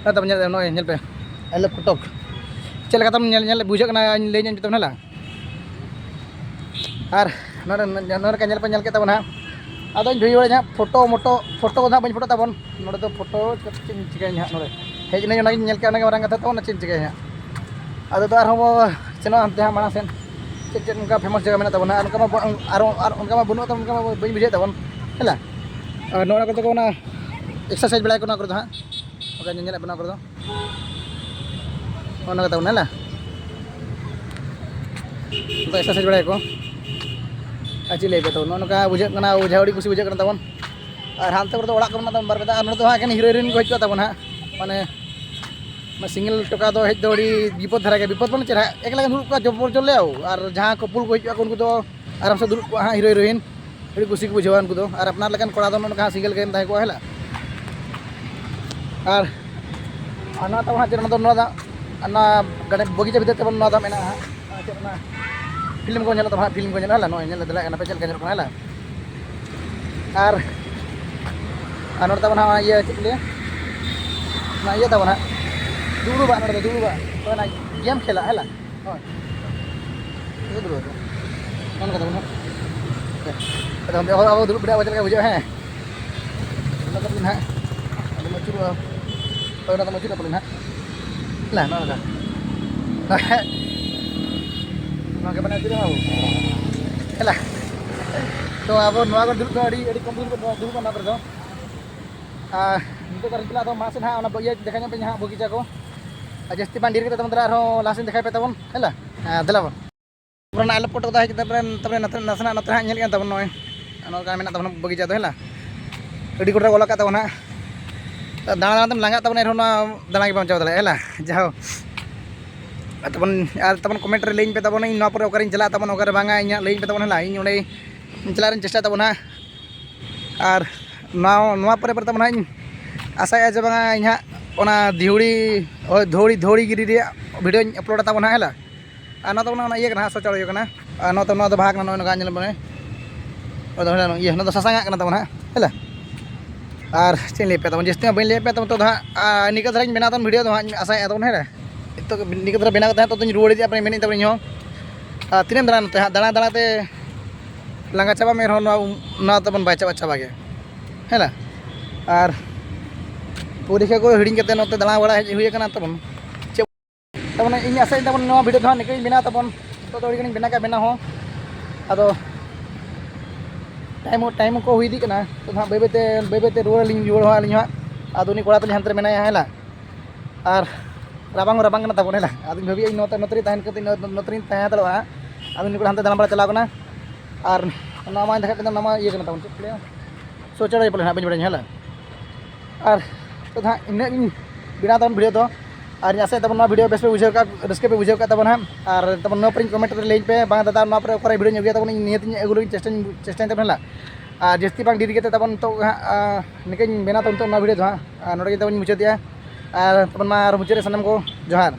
ᱱᱚᱜᱼᱚᱭ ᱛᱟᱵᱚᱱ ᱧᱮᱞ, ᱱᱚᱜᱼᱚᱭ ᱧᱮᱞ ᱯᱮ I love ᱠᱚᱴᱚᱠ᱾ ᱪᱮᱫ ᱞᱮᱠᱟ ᱛᱟᱵᱚᱱ ᱧᱮᱞ, ᱧᱮᱞ ᱵᱩᱡᱷᱟᱹᱜ ᱠᱟᱱᱟ ᱤᱧ ᱞᱟᱹᱭ ᱧᱚᱜ ᱡᱚᱛᱚ ᱦᱮᱸ ᱞᱟ᱾ ᱟᱨ ᱱᱚᱰᱮ, ᱱᱚᱰᱮ ᱞᱮᱠᱟ ᱧᱮᱞ ᱯᱮ ᱧᱮᱞ ᱠᱮᱫ ᱛᱟᱵᱚᱱᱟ ᱦᱟᱸᱜ᱾ ᱟᱫᱚᱧ video ᱵᱟᱲᱟᱭᱟ ᱦᱟᱸᱜ, ᱯᱷᱳᱴᱳ ᱢᱚᱴᱳ, ᱯᱷᱳᱴᱳ ᱠᱚᱫᱚ ᱦᱟᱸᱜ ᱵᱟᱹᱧ ᱯᱷᱳᱴᱳ ᱛᱟᱵᱚᱱ᱾ ᱱᱚᱰᱮ ᱫᱚ ᱯᱷᱳᱴᱳ ᱪᱮᱫ ᱤᱧ ᱪᱤᱠᱟᱹᱭᱟ ᱦᱟᱸᱜ ᱱᱚᱰᱮ? ᱦᱮᱡ ᱮᱱᱟᱹᱧ ᱚᱱᱟᱜᱤᱧ ᱧᱮᱞ ᱠᱮᱫᱟ, ᱚᱱᱟᱜᱮ ᱢᱟᱨᱟᱝ ᱠᱟᱛᱷᱟ ᱛᱟᱵᱚᱱ, ᱪᱮᱫ ᱤᱧ ᱪᱤᱠᱟᱹᱭᱟ ᱦᱟᱸᱜ? ᱟᱫᱚ ᱫᱚ ᱟᱨᱦᱚᱸ ᱵᱚ ᱥᱮᱱᱚᱜᱼᱟ ᱦᱟᱱᱛᱮ ᱦᱟᱸᱜ ᱢᱟᱲᱟᱝ ᱥᱮᱱ᱾ ᱪᱮᱫ ᱪᱮᱫ ᱚᱱᱠᱟ famous ᱡᱟᱭᱜᱟ ᱢᱮᱱᱟᱜ ᱛᱟᱵᱚᱱᱟ? ᱟᱨ ᱚᱱᱠᱟ ᱢᱟ ᱵᱟ-, ᱟᱨ, ᱟᱨ ᱚᱱᱠᱟ ᱢᱟ ᱵᱟᱹᱱᱩᱜ ᱛᱟᱵᱚᱱ, ᱚᱱᱠᱟ ᱢᱟ ᱵᱟᱹᱧ ᱵᱩᱡᱷᱟᱹᱣᱮᱫ ᱛᱟᱵᱚᱱ, ᱦᱮᱸ ᱞᱟ? ᱟᱨ ᱱᱚᱣᱟ ᱠᱚᱫᱚ ᱠᱚ ᱚᱱᱟ exercise ᱵᱟᱲᱟᱭᱟᱠᱚ ᱱᱚᱣᱟ ᱠᱚᱨᱮ ᱫᱚ ᱦᱟᱸᱜ᱾ ᱚᱠᱟ ᱧᱮᱧᱮᱞᱮᱫ ᱵᱮᱱᱟ ᱠᱚᱨᱮ ᱫᱚ᱾ ᱱᱚᱜᱼᱚ ᱱᱚᱝᱠᱟ ᱛᱟᱵᱚᱱ ᱦᱮᱸ ᱞᱟ᱾ ᱱᱚᱝᱠᱟ exercise ᱵᱟᱲᱟᱭᱟᱠᱚ᱾ ᱟᱨ ᱪᱮᱫ ᱞᱟᱹᱭ ᱯᱮ ᱛᱟᱵᱚᱱ, ᱱᱚᱜᱼᱚ ᱱᱚᱝᱠᱟ ᱵᱩᱡᱷᱟᱹᱜ ᱠᱟᱱᱟ, ᱵᱩᱡᱷᱟᱹᱣ ᱟᱹᱰᱤ ᱠᱩᱥᱤ ᱵᱩᱡᱷᱟᱹᱜ ᱠᱟᱱᱟ ᱛᱟᱵᱚᱱ᱾ ᱟᱨ ᱦᱟᱱᱛᱮ ᱠᱚᱨᱮ ᱫᱚ ᱚᱲᱟᱜ ᱠᱚ ᱢᱮᱱᱟᱜ ᱛᱟᱵᱚᱱ ᱵᱟᱨ ᱯᱮ ᱫᱷᱟᱣ᱾ ᱟᱨ ᱱᱚᱰᱮ ᱫᱚ ᱦᱟᱸᱜ ᱮᱠᱮᱱ hero heroine ᱠᱚ ᱦᱤᱡᱩᱜᱼᱟ ᱛᱟᱵᱚᱱ ᱦᱟᱸᱜ, ᱢᱟᱱᱮ ᱥᱤᱝᱜᱮᱞ ᱴᱚᱠᱟ ᱫᱚ ᱦᱮᱡ ᱫᱚ ᱟᱹᱰᱤ ᱵᱤᱯᱚᱫ ᱫᱷᱟᱨᱟ ᱜᱮ, ᱵᱤᱯᱚᱫ ᱢᱟᱱᱮ ᱪᱮᱫ ᱦᱟᱸᱜ, ᱮᱠᱞᱟ ᱜᱮ ᱫᱩᱲᱩᱵ ᱠᱚᱜᱼᱟ ᱡᱚᱵᱚᱨ ᱡᱚᱞᱮ, ᱟᱨ ᱡᱟᱦᱟᱸ ᱠᱚᱯᱩᱞ ᱠᱚ ᱦᱤᱡᱩᱜᱼᱟ ᱩᱱᱠᱩ ᱫᱚ ᱟᱨᱟᱢ ᱥᱮ ᱫᱩᱲᱩᱵ ᱠᱚᱜᱼᱟ ᱦᱟᱸᱜ, ᱦᱤᱨᱳ ᱦᱤᱨᱳᱭᱤᱱ ᱟᱹᱰᱤ ᱠᱩᱥᱤ ᱠᱚ ᱵᱩᱡᱷᱟᱹᱣᱟ ᱩᱱᱠᱩ ᱫᱚ᱾ ᱟᱨ ᱟᱯᱱᱟᱨ ᱞᱮᱠᱟᱱ ᱠᱚᱲᱟ ᱫᱚ ᱱᱚᱜᱼᱚ ᱱᱚᱝᱠᱟ ᱦᱟᱸᱜ ᱥᱤᱝᱜᱮᱞ ᱜᱮᱢ ᱛᱟᱦᱮᱸ ᱠᱚᱜᱼᱟ, ᱦᱮᱸ ᱞᱟ᱾ ᱟᱨ, ᱟᱨ ᱱᱚᱣᱟ ᱛᱟᱵᱚᱱ ᱦᱟᱸᱜ ᱪᱮᱫ, ᱱᱚᱣᱟ ᱫᱚ, ᱱᱚᱣᱟ ᱫᱚ, ᱚᱱᱟ ᱜᱟᱱᱮ ᱵᱚᱜᱤᱪᱟ ᱵᱷᱤᱛᱤᱨ ᱛᱮᱵᱚᱱ ᱱᱚᱣᱟ ᱫᱚ ᱢᱮᱱᱟᱜᱼᱟ ᱦᱟᱸᱜ, ᱪᱮᱫ ᱚᱱᱟ ᱯᱷᱤᱞᱢ ᱠᱚ ᱧᱮᱞᱚᱜ ᱛᱟᱵᱚᱱᱟ ᱦᱟᱸᱜ, ᱯᱷᱤᱞᱢ ᱠᱚ ᱧᱮᱞᱚᱜᱼᱟ, ᱦᱮᱸ ᱞᱟ, ᱱᱚᱜᱼᱚᱭ ᱧᱮᱞ ᱫᱟᱲᱮᱭᱟᱜ ᱠᱟᱱᱟ ᱯᱮ ᱪᱮᱫ ᱞᱮᱠᱟ ᱧᱮᱞᱚᱜ ᱠᱟᱱᱟ, ᱦᱮᱸ ᱞᱟ᱾ ᱟᱨ, ᱟᱨ ᱱᱚᱰᱮ ᱛᱟᱵᱚᱱ ᱦᱟᱸᱜ ᱚᱱᱟ ᱤᱭᱟᱹ ᱪᱮᱫ ᱠᱚ ᱞᱟᱹᱭᱟ, ᱚᱱᱟ ᱤᱭᱟᱹ ᱛᱟᱵᱚᱱ ᱦᱟᱸᱜ, ᱫᱩᱲᱩᱵᱟᱜ, ᱱᱚᱰᱮ ᱫᱚ ᱫᱩᱲᱩᱵᱟᱜ, ᱚᱱᱟ ᱜᱮᱢ ᱠᱷᱮᱞᱟ, ᱦᱮᱸ ᱞᱟ᱾ ᱦᱳᱭ᱾ ᱪᱮᱫ ᱠᱚ ᱫᱩᱲᱩᱵᱟ? ᱱᱚᱜᱼᱚ ᱱᱚᱝᱠᱟ ᱛᱟᱵᱚᱱ ᱦᱟᱸᱜ᱾ ᱟᱫᱚ ᱚᱸᱰᱮ ᱟᱵᱚ, ᱟᱵᱚ ᱫᱩᱲᱩᱵ ᱵᱮᱲᱟ ᱟᱵᱚ ᱪᱮᱫ ᱞᱮᱠᱟ ᱵᱩᱡᱷᱟᱹᱜᱼᱟ, ᱦᱮᱸ? ᱚᱱᱟ ᱠᱟᱛᱮ ᱦᱟᱸᱜ ᱟᱫᱚ ᱟᱹᱪᱩᱨᱚᱜᱼᱟ᱾ ᱦᱳᱭ, ᱚᱱᱟ ᱫᱚ ᱟᱹᱪᱩᱨᱚᱜᱼᱟ ᱯᱟᱞᱮᱱ ᱦᱟᱸᱜ᱾ ᱞᱟ, ᱱᱚᱜᱼᱚ ᱱᱚᱝᱠᱟ᱾ ᱱᱚᱣᱟ ᱜᱮ ᱢᱟᱱᱮ ᱟᱹᱪᱩᱨᱚᱜᱼᱟ ᱵᱟᱵᱩ᱾ ᱦᱮᱞᱟ᱾ ᱛᱚ ᱟᱵᱚ ᱱᱚᱣᱟ ᱠᱚᱨᱮ ᱫᱩᱲᱩᱵ ᱫᱚ ᱟᱹᱰᱤ, ᱟᱹᱰᱤ ᱠᱚᱢ ᱫᱩᱲᱩᱵ, ᱫᱩᱲᱩᱵ ᱱᱚᱣᱟ ᱠᱚᱨᱮ ᱫᱚ᱾ ᱟᱨ ᱱᱤᱛᱚᱜ ᱫᱚ ᱟᱨ ᱪᱟᱞᱟᱜ ᱫᱚ ᱢᱟᱥᱮ ᱱᱟᱦᱟᱜ ᱚᱱᱟ ᱤᱭᱟᱹ ᱫᱮᱠᱷᱟ ᱧᱚᱜ ᱯᱮ ᱦᱟᱸᱜ ᱵᱚᱜᱤᱪᱟ ᱠᱚ᱾ ᱟᱨ ᱡᱟᱹᱥᱛᱤ ᱵᱟᱝ ᱰᱷᱮᱨ ᱠᱟᱛᱮ ᱛᱟᱵᱚᱱ ᱫᱟᱨᱟ ᱟᱨᱦᱚᱸ ᱞᱟᱦᱟ ᱥᱮᱫ ᱫᱮᱠᱷᱟᱭ ᱯᱮ ᱛᱟᱵᱚᱱ, ᱦᱮᱸ ᱞᱟ? ᱦᱮᱸ, ᱫᱮᱞᱟ ᱵᱚᱱ᱾ ᱛᱟᱨᱯᱚᱨᱮ ᱚᱱᱟ ᱟᱞᱚ ᱯᱚᱴᱚᱜ ᱫᱚ ᱦᱮᱡ ᱠᱟᱛᱮ ᱛᱟᱨᱯᱚᱨᱮ, ᱛᱟᱨᱯᱚᱨᱮ ᱱᱟᱥᱮ-, ᱱᱟᱥᱮᱱᱟᱜ ᱱᱚᱛᱮ ᱦᱟᱸᱜ ᱧᱮᱞ ᱠᱟᱱ ᱛᱟᱵᱚᱱ ᱱᱚᱜᱼᱚᱭ᱾ ᱱᱚᱜᱼᱚ ᱱᱚᱝᱠᱟ ᱢᱮᱱᱟᱜ ᱛᱟᱵᱚᱱᱟ ᱵᱚᱜᱤᱪᱟ ᱫᱚ, ᱦᱮᱸ ᱞᱟ? ᱟᱹᱰᱤ ᱜᱚᱴᱟ ᱚᱞ ᱟᱠᱟᱫ ᱛᱟᱵᱚᱱᱟ ᱦᱟᱸᱜ᱾ ᱫᱟᱬᱟ ᱫᱟᱬᱟ ᱛᱮᱢ ᱞᱟᱸᱜᱟᱜ ᱛᱟᱵᱚᱱᱟ, ᱮᱱᱨᱮᱦᱚᱸ ᱱᱚᱣᱟ ᱫᱟᱬᱟ ᱜᱮ ᱵᱟᱢ ᱪᱟᱵᱟ ᱫᱟᱲᱮᱭᱟᱜᱼᱟ, ᱦᱮᱸ ᱞᱟ? ᱡᱟᱦᱳ᱾ ᱟᱨ ᱛᱟᱵᱚᱱ, ᱟᱨ ᱛᱟᱵᱚᱱ comment ᱨᱮ ᱞᱟᱹᱭᱟᱹᱧ ᱯᱮ ᱛᱟᱵᱚᱱ, ᱤᱧ ᱱᱚᱣᱟ ᱯᱚᱨᱮ ᱚᱠᱟᱨᱤᱧ ᱪᱟᱞᱟᱜ ᱛᱟᱵᱚᱱ, ᱚᱠᱟᱨᱮ ᱵᱟᱝᱟ, ᱤᱧ ᱦᱟᱸᱜ ᱞᱟᱹᱭᱟᱹᱧ ᱯᱮ ᱛᱟᱵᱚᱱ, ᱦᱮᱸ ᱞᱟ? ᱤᱧ ᱚᱸᱰᱮ ᱪᱟᱞᱟᱜ ᱨᱮᱧ ᱪᱮᱥᱴᱟᱭ ᱛᱟᱵᱚᱱ ᱦᱟᱸᱜ᱾ ᱟᱨ ᱱᱚᱣᱟ, ᱱᱚᱣᱟ ᱯᱚᱨᱮ ᱯᱚᱨᱮ ᱛᱟᱵᱚᱱ ᱦᱟᱸᱜ ᱤᱧ ᱟᱥᱟᱭᱮᱫᱼᱟ ᱡᱮ ᱵᱟᱝᱟ ᱤᱧ ᱦᱟᱸᱜ ᱚᱱᱟ ᱫᱷᱤᱣᱲᱤ, ᱦᱳᱭ, ᱫᱷᱳᱲᱤ, ᱫᱷᱳᱲᱤ ᱜᱤᱨᱤ ᱨᱮᱭᱟᱜ video ᱧ upload ᱟ ᱛᱟᱵᱚᱱ ᱦᱟᱸᱜ, ᱦᱮᱸ ᱞᱟ? ᱟᱨ ᱱᱚᱣᱟ ᱛᱟᱵᱚᱱ ᱚᱱᱟ ᱤᱭᱟᱹ ᱠᱟᱱᱟ ᱦᱟᱸᱜ, ᱥᱚᱪᱟᱞᱚᱭ ᱠᱟᱱᱟ᱾ ᱟᱨ ᱱᱚᱣᱟ ᱛᱟᱵᱚᱱ, ᱱᱚᱣᱟ ᱫᱚ ᱵᱟᱦᱟ ᱠᱟᱱᱟ, ᱱᱚᱜᱼᱚᱭ ᱱᱚᱝᱠᱟ ᱧᱮᱞ ᱢᱮ᱾ ᱱᱚᱣᱟ ᱫᱚ, ᱤᱭᱟᱹ, ᱱᱚᱣᱟ ᱫᱚ ᱥᱟᱥᱟᱝᱟᱜ ᱠᱟᱱᱟ ᱛᱟᱵᱚᱱ ᱦᱟᱸᱜ, ᱦᱮᱸ ᱞᱟ? ᱟᱨ ᱪᱮᱫ ᱤᱧ ᱞᱟᱹᱭ ᱟᱯᱮᱭᱟ ᱛᱟᱵᱚᱱ, ᱡᱟᱹᱥᱛᱤ ᱢᱟ ᱵᱟᱹᱧ ᱞᱟᱹᱭ ᱟᱯᱮᱭᱟ ᱛᱟᱵᱚᱱ, ᱛᱚ ᱫᱚ ᱦᱟᱸᱜ, ᱟᱨ ᱱᱤᱝᱠᱟᱹ ᱫᱷᱟᱨᱟᱧ ᱵᱮᱱᱟᱣ ᱛᱟᱵᱚᱱ video ᱫᱚ ᱦᱟᱸᱜ, ᱤᱧ ᱟᱥᱟᱭᱮᱫᱼᱟ ᱛᱟᱵᱚᱱ, ᱦᱮᱸ ᱞᱟ? ᱱᱤᱛᱚᱜ ᱱᱤᱝᱠᱟᱹ ᱫᱷᱟᱨᱟ ᱵᱮᱱᱟᱣ ᱠᱟᱛᱮ ᱦᱟᱸᱜ ᱛᱚ ᱫᱚᱧ ᱨᱩᱣᱟᱹᱲ ᱤᱫᱤᱜᱼᱟ, ᱯᱟᱞᱮ ᱢᱮᱱᱮᱫ ᱛᱟᱵᱚᱱ ᱤᱧ ᱦᱚᱸ᱾ ᱟᱨ ᱛᱤᱱᱟᱹᱜ ᱮᱢ ᱫᱟᱬᱟᱱᱟ ᱱᱚᱛᱮ ᱦᱟᱸᱜ, ᱫᱟᱬᱟ ᱫᱟᱬᱟ ᱛᱮ ᱞᱟᱸᱜᱟ ᱪᱟᱵᱟᱜ ᱢᱮ ᱨᱮᱦᱚᱸ ᱱᱚᱣᱟ, ᱱᱚᱣᱟ ᱛᱟᱵᱚᱱ ᱵᱟᱭ ᱪᱟᱵᱟ, ᱪᱟᱵᱟ ᱜᱮ, ᱦᱮᱸ ᱞᱟ? ᱟᱨ ᱯᱚᱨᱤᱠᱠᱷᱟ ᱠᱚ ᱦᱤᱲᱤᱧ ᱠᱟᱛᱮ ᱱᱚᱛᱮ ᱫᱟᱬᱟ ᱵᱟᱲᱟ ᱦᱮᱡ ᱦᱩᱭ ᱟᱠᱟᱱᱟ ᱛᱟᱵᱚᱱ᱾ ᱪᱮᱫ ᱛᱟᱵᱚᱱ ᱤᱧ ᱟᱥᱟᱭᱟᱹᱧ ᱛᱟᱵᱚᱱ ᱱᱚᱣᱟ video ᱫᱚ ᱦᱟᱸᱜ ᱱᱤᱝᱠᱟᱹᱧ ᱵᱮᱱᱟᱣ ᱛᱟᱵᱚᱱ᱾ ᱱᱤᱛᱚᱜ ᱫᱚ ᱟᱹᱰᱤ ᱜᱟᱱᱤᱧ ᱵᱮᱱᱟᱣ ᱠᱟᱜᱼᱟ ᱵᱮᱱᱟᱣ ᱦᱚᱸ᱾ ᱟᱫᱚ time ᱦᱚᱸ, time ᱦᱚᱸ ᱠᱚ ᱦᱩᱭ ᱤᱫᱤᱜ ᱠᱟᱱᱟ᱾ ᱛᱚ ᱦᱟᱸᱜ ᱵᱟᱹᱭ ᱵᱟᱹᱭ ᱛᱮ, ᱵᱟᱹᱭ ᱵᱟᱹᱭ ᱛᱮ ᱨᱩᱣᱟᱹᱲ ᱟᱹᱞᱤᱧ, ᱨᱩᱣᱟᱹᱲ ᱦᱚᱸ ᱟᱹᱞᱤᱧ ᱦᱟᱸᱜ᱾ ᱟᱫᱚ ᱩᱱᱤ ᱠᱚᱲᱟ ᱛᱟᱹᱞᱤᱧ ᱦᱟᱱᱛᱮ ᱨᱮ ᱢᱮᱱᱟᱭᱟ, ᱦᱮᱸ ᱞᱟ? ᱟᱨ ᱨᱟᱵᱟᱝ ᱦᱚᱸ ᱨᱟᱵᱟᱝ ᱠᱟᱱᱟ ᱛᱟᱵᱚᱱ, ᱦᱮᱸ ᱞᱟ? ᱟᱫᱚᱧ ᱵᱷᱟᱹᱵᱤᱭᱮᱫᱼᱟ ᱤᱧ ᱱᱚᱛᱮ, ᱱᱚᱛᱮ ᱨᱤᱧ ᱛᱟᱦᱮᱸ ᱠᱟᱛᱮ, ᱱᱚᱛᱮ ᱨᱤᱧ ᱛᱟᱦᱮᱸ ᱦᱟᱛᱟᱲᱚᱜᱼᱟ ᱦᱟᱸᱜ᱾ ᱟᱫᱚ ᱩᱱᱤ ᱠᱚᱲᱟ ᱦᱟᱱᱛᱮ ᱫᱟᱬᱟᱱ ᱵᱟᱲᱟ ᱪᱟᱞᱟᱣ ᱠᱟᱱᱟ᱾ ᱟᱨ ᱱᱚᱣᱟ ᱢᱟᱧ ᱫᱮᱠᱷᱟᱣᱮᱫ ᱵᱮᱱᱟ, ᱱᱚᱣᱟ ᱢᱟ ᱤᱭᱟᱹ ᱠᱟᱱᱟ ᱛᱟᱵᱚᱱ, ᱪᱮᱫ ᱠᱚ ᱞᱟᱹᱭᱟ? ᱥᱳᱪᱟᱞᱚᱭ ᱯᱟᱞᱮ ᱦᱟᱸᱜ, ᱵᱟᱹᱧ ᱵᱟᱲᱟᱭᱟ, ᱦᱮᱸ ᱞᱟ? ᱟᱨ ᱛᱚ ᱦᱟᱸᱜ ᱤᱱᱟᱹᱜ ᱜᱤᱧ ᱵᱮᱱᱟᱣ ᱛᱟᱵᱚᱱ video ᱫᱚ᱾ ᱟᱨ ᱤᱧ ᱟᱥᱟᱭ ᱛᱟᱵᱚᱱ ᱱᱚᱣᱟ ᱵᱷᱤᱰᱤᱭᱳ ᱵᱮᱥ ᱯᱮ ᱵᱩᱡᱷᱟᱹᱣ ᱠᱟᱜ, ᱨᱟᱹᱥᱠᱟᱹ ᱯᱮ ᱵᱩᱡᱷᱟᱹᱣ ᱠᱟᱜ ᱛᱟᱵᱚᱱ ᱦᱟᱸᱜ᱾ ᱟᱨ ᱛᱟᱵᱚᱱ ᱱᱚᱣᱟ ᱯᱚᱨᱮᱧ ᱠᱚᱢᱮᱱᱴ ᱨᱮ ᱞᱟᱹᱭᱟᱹᱧ ᱯᱮ, ᱵᱟᱝ ᱫᱟᱫᱟ ᱱᱚᱣᱟ ᱯᱚᱨᱮ ᱚᱠᱟᱨᱮ ᱵᱷᱤᱰᱤᱭᱳᱧ ᱟᱹᱜᱩᱭᱟ, ᱛᱟᱵᱚᱱ ᱤᱧ ᱱᱤᱭᱟᱹ ᱛᱤᱧ ᱟᱹᱜᱩ ᱞᱟᱹᱜᱤᱫ ᱪᱮᱥᱴᱟᱧ ᱪᱮᱥᱴᱟᱧ ᱛᱟᱵᱚᱱ ᱦᱟᱸᱜ᱾ ᱟᱨ ᱡᱟᱹᱥᱛᱤ ᱵᱟᱝ ᱰᱮᱨᱤ ᱠᱟᱛᱮ ᱛᱟᱵᱚᱱ ᱱᱤᱛᱚᱜ ᱦᱟᱸᱜ, ᱟᱨ ᱱᱤᱝᱠᱟᱹᱧ ᱢᱮᱱᱟ ᱛᱚ ᱱᱤᱛᱚᱜ ᱱᱚᱣᱟ ᱵᱷᱤᱰᱤᱭᱳ ᱫᱚ ᱦᱟᱸᱜ, ᱟᱨ ᱱᱚᱰᱮ ᱜᱮ ᱛᱟᱵᱚᱱ ᱢᱩᱪᱟᱹᱫᱮᱜᱼᱟ᱾ ᱟᱨ ᱛᱟᱵᱚᱱ ᱢᱟ ᱟᱨ ᱢᱩᱪᱟᱹᱫ ᱨᱮ ᱥᱟᱱᱟᱢ ᱠᱚ ᱡᱚᱦᱟᱨ᱾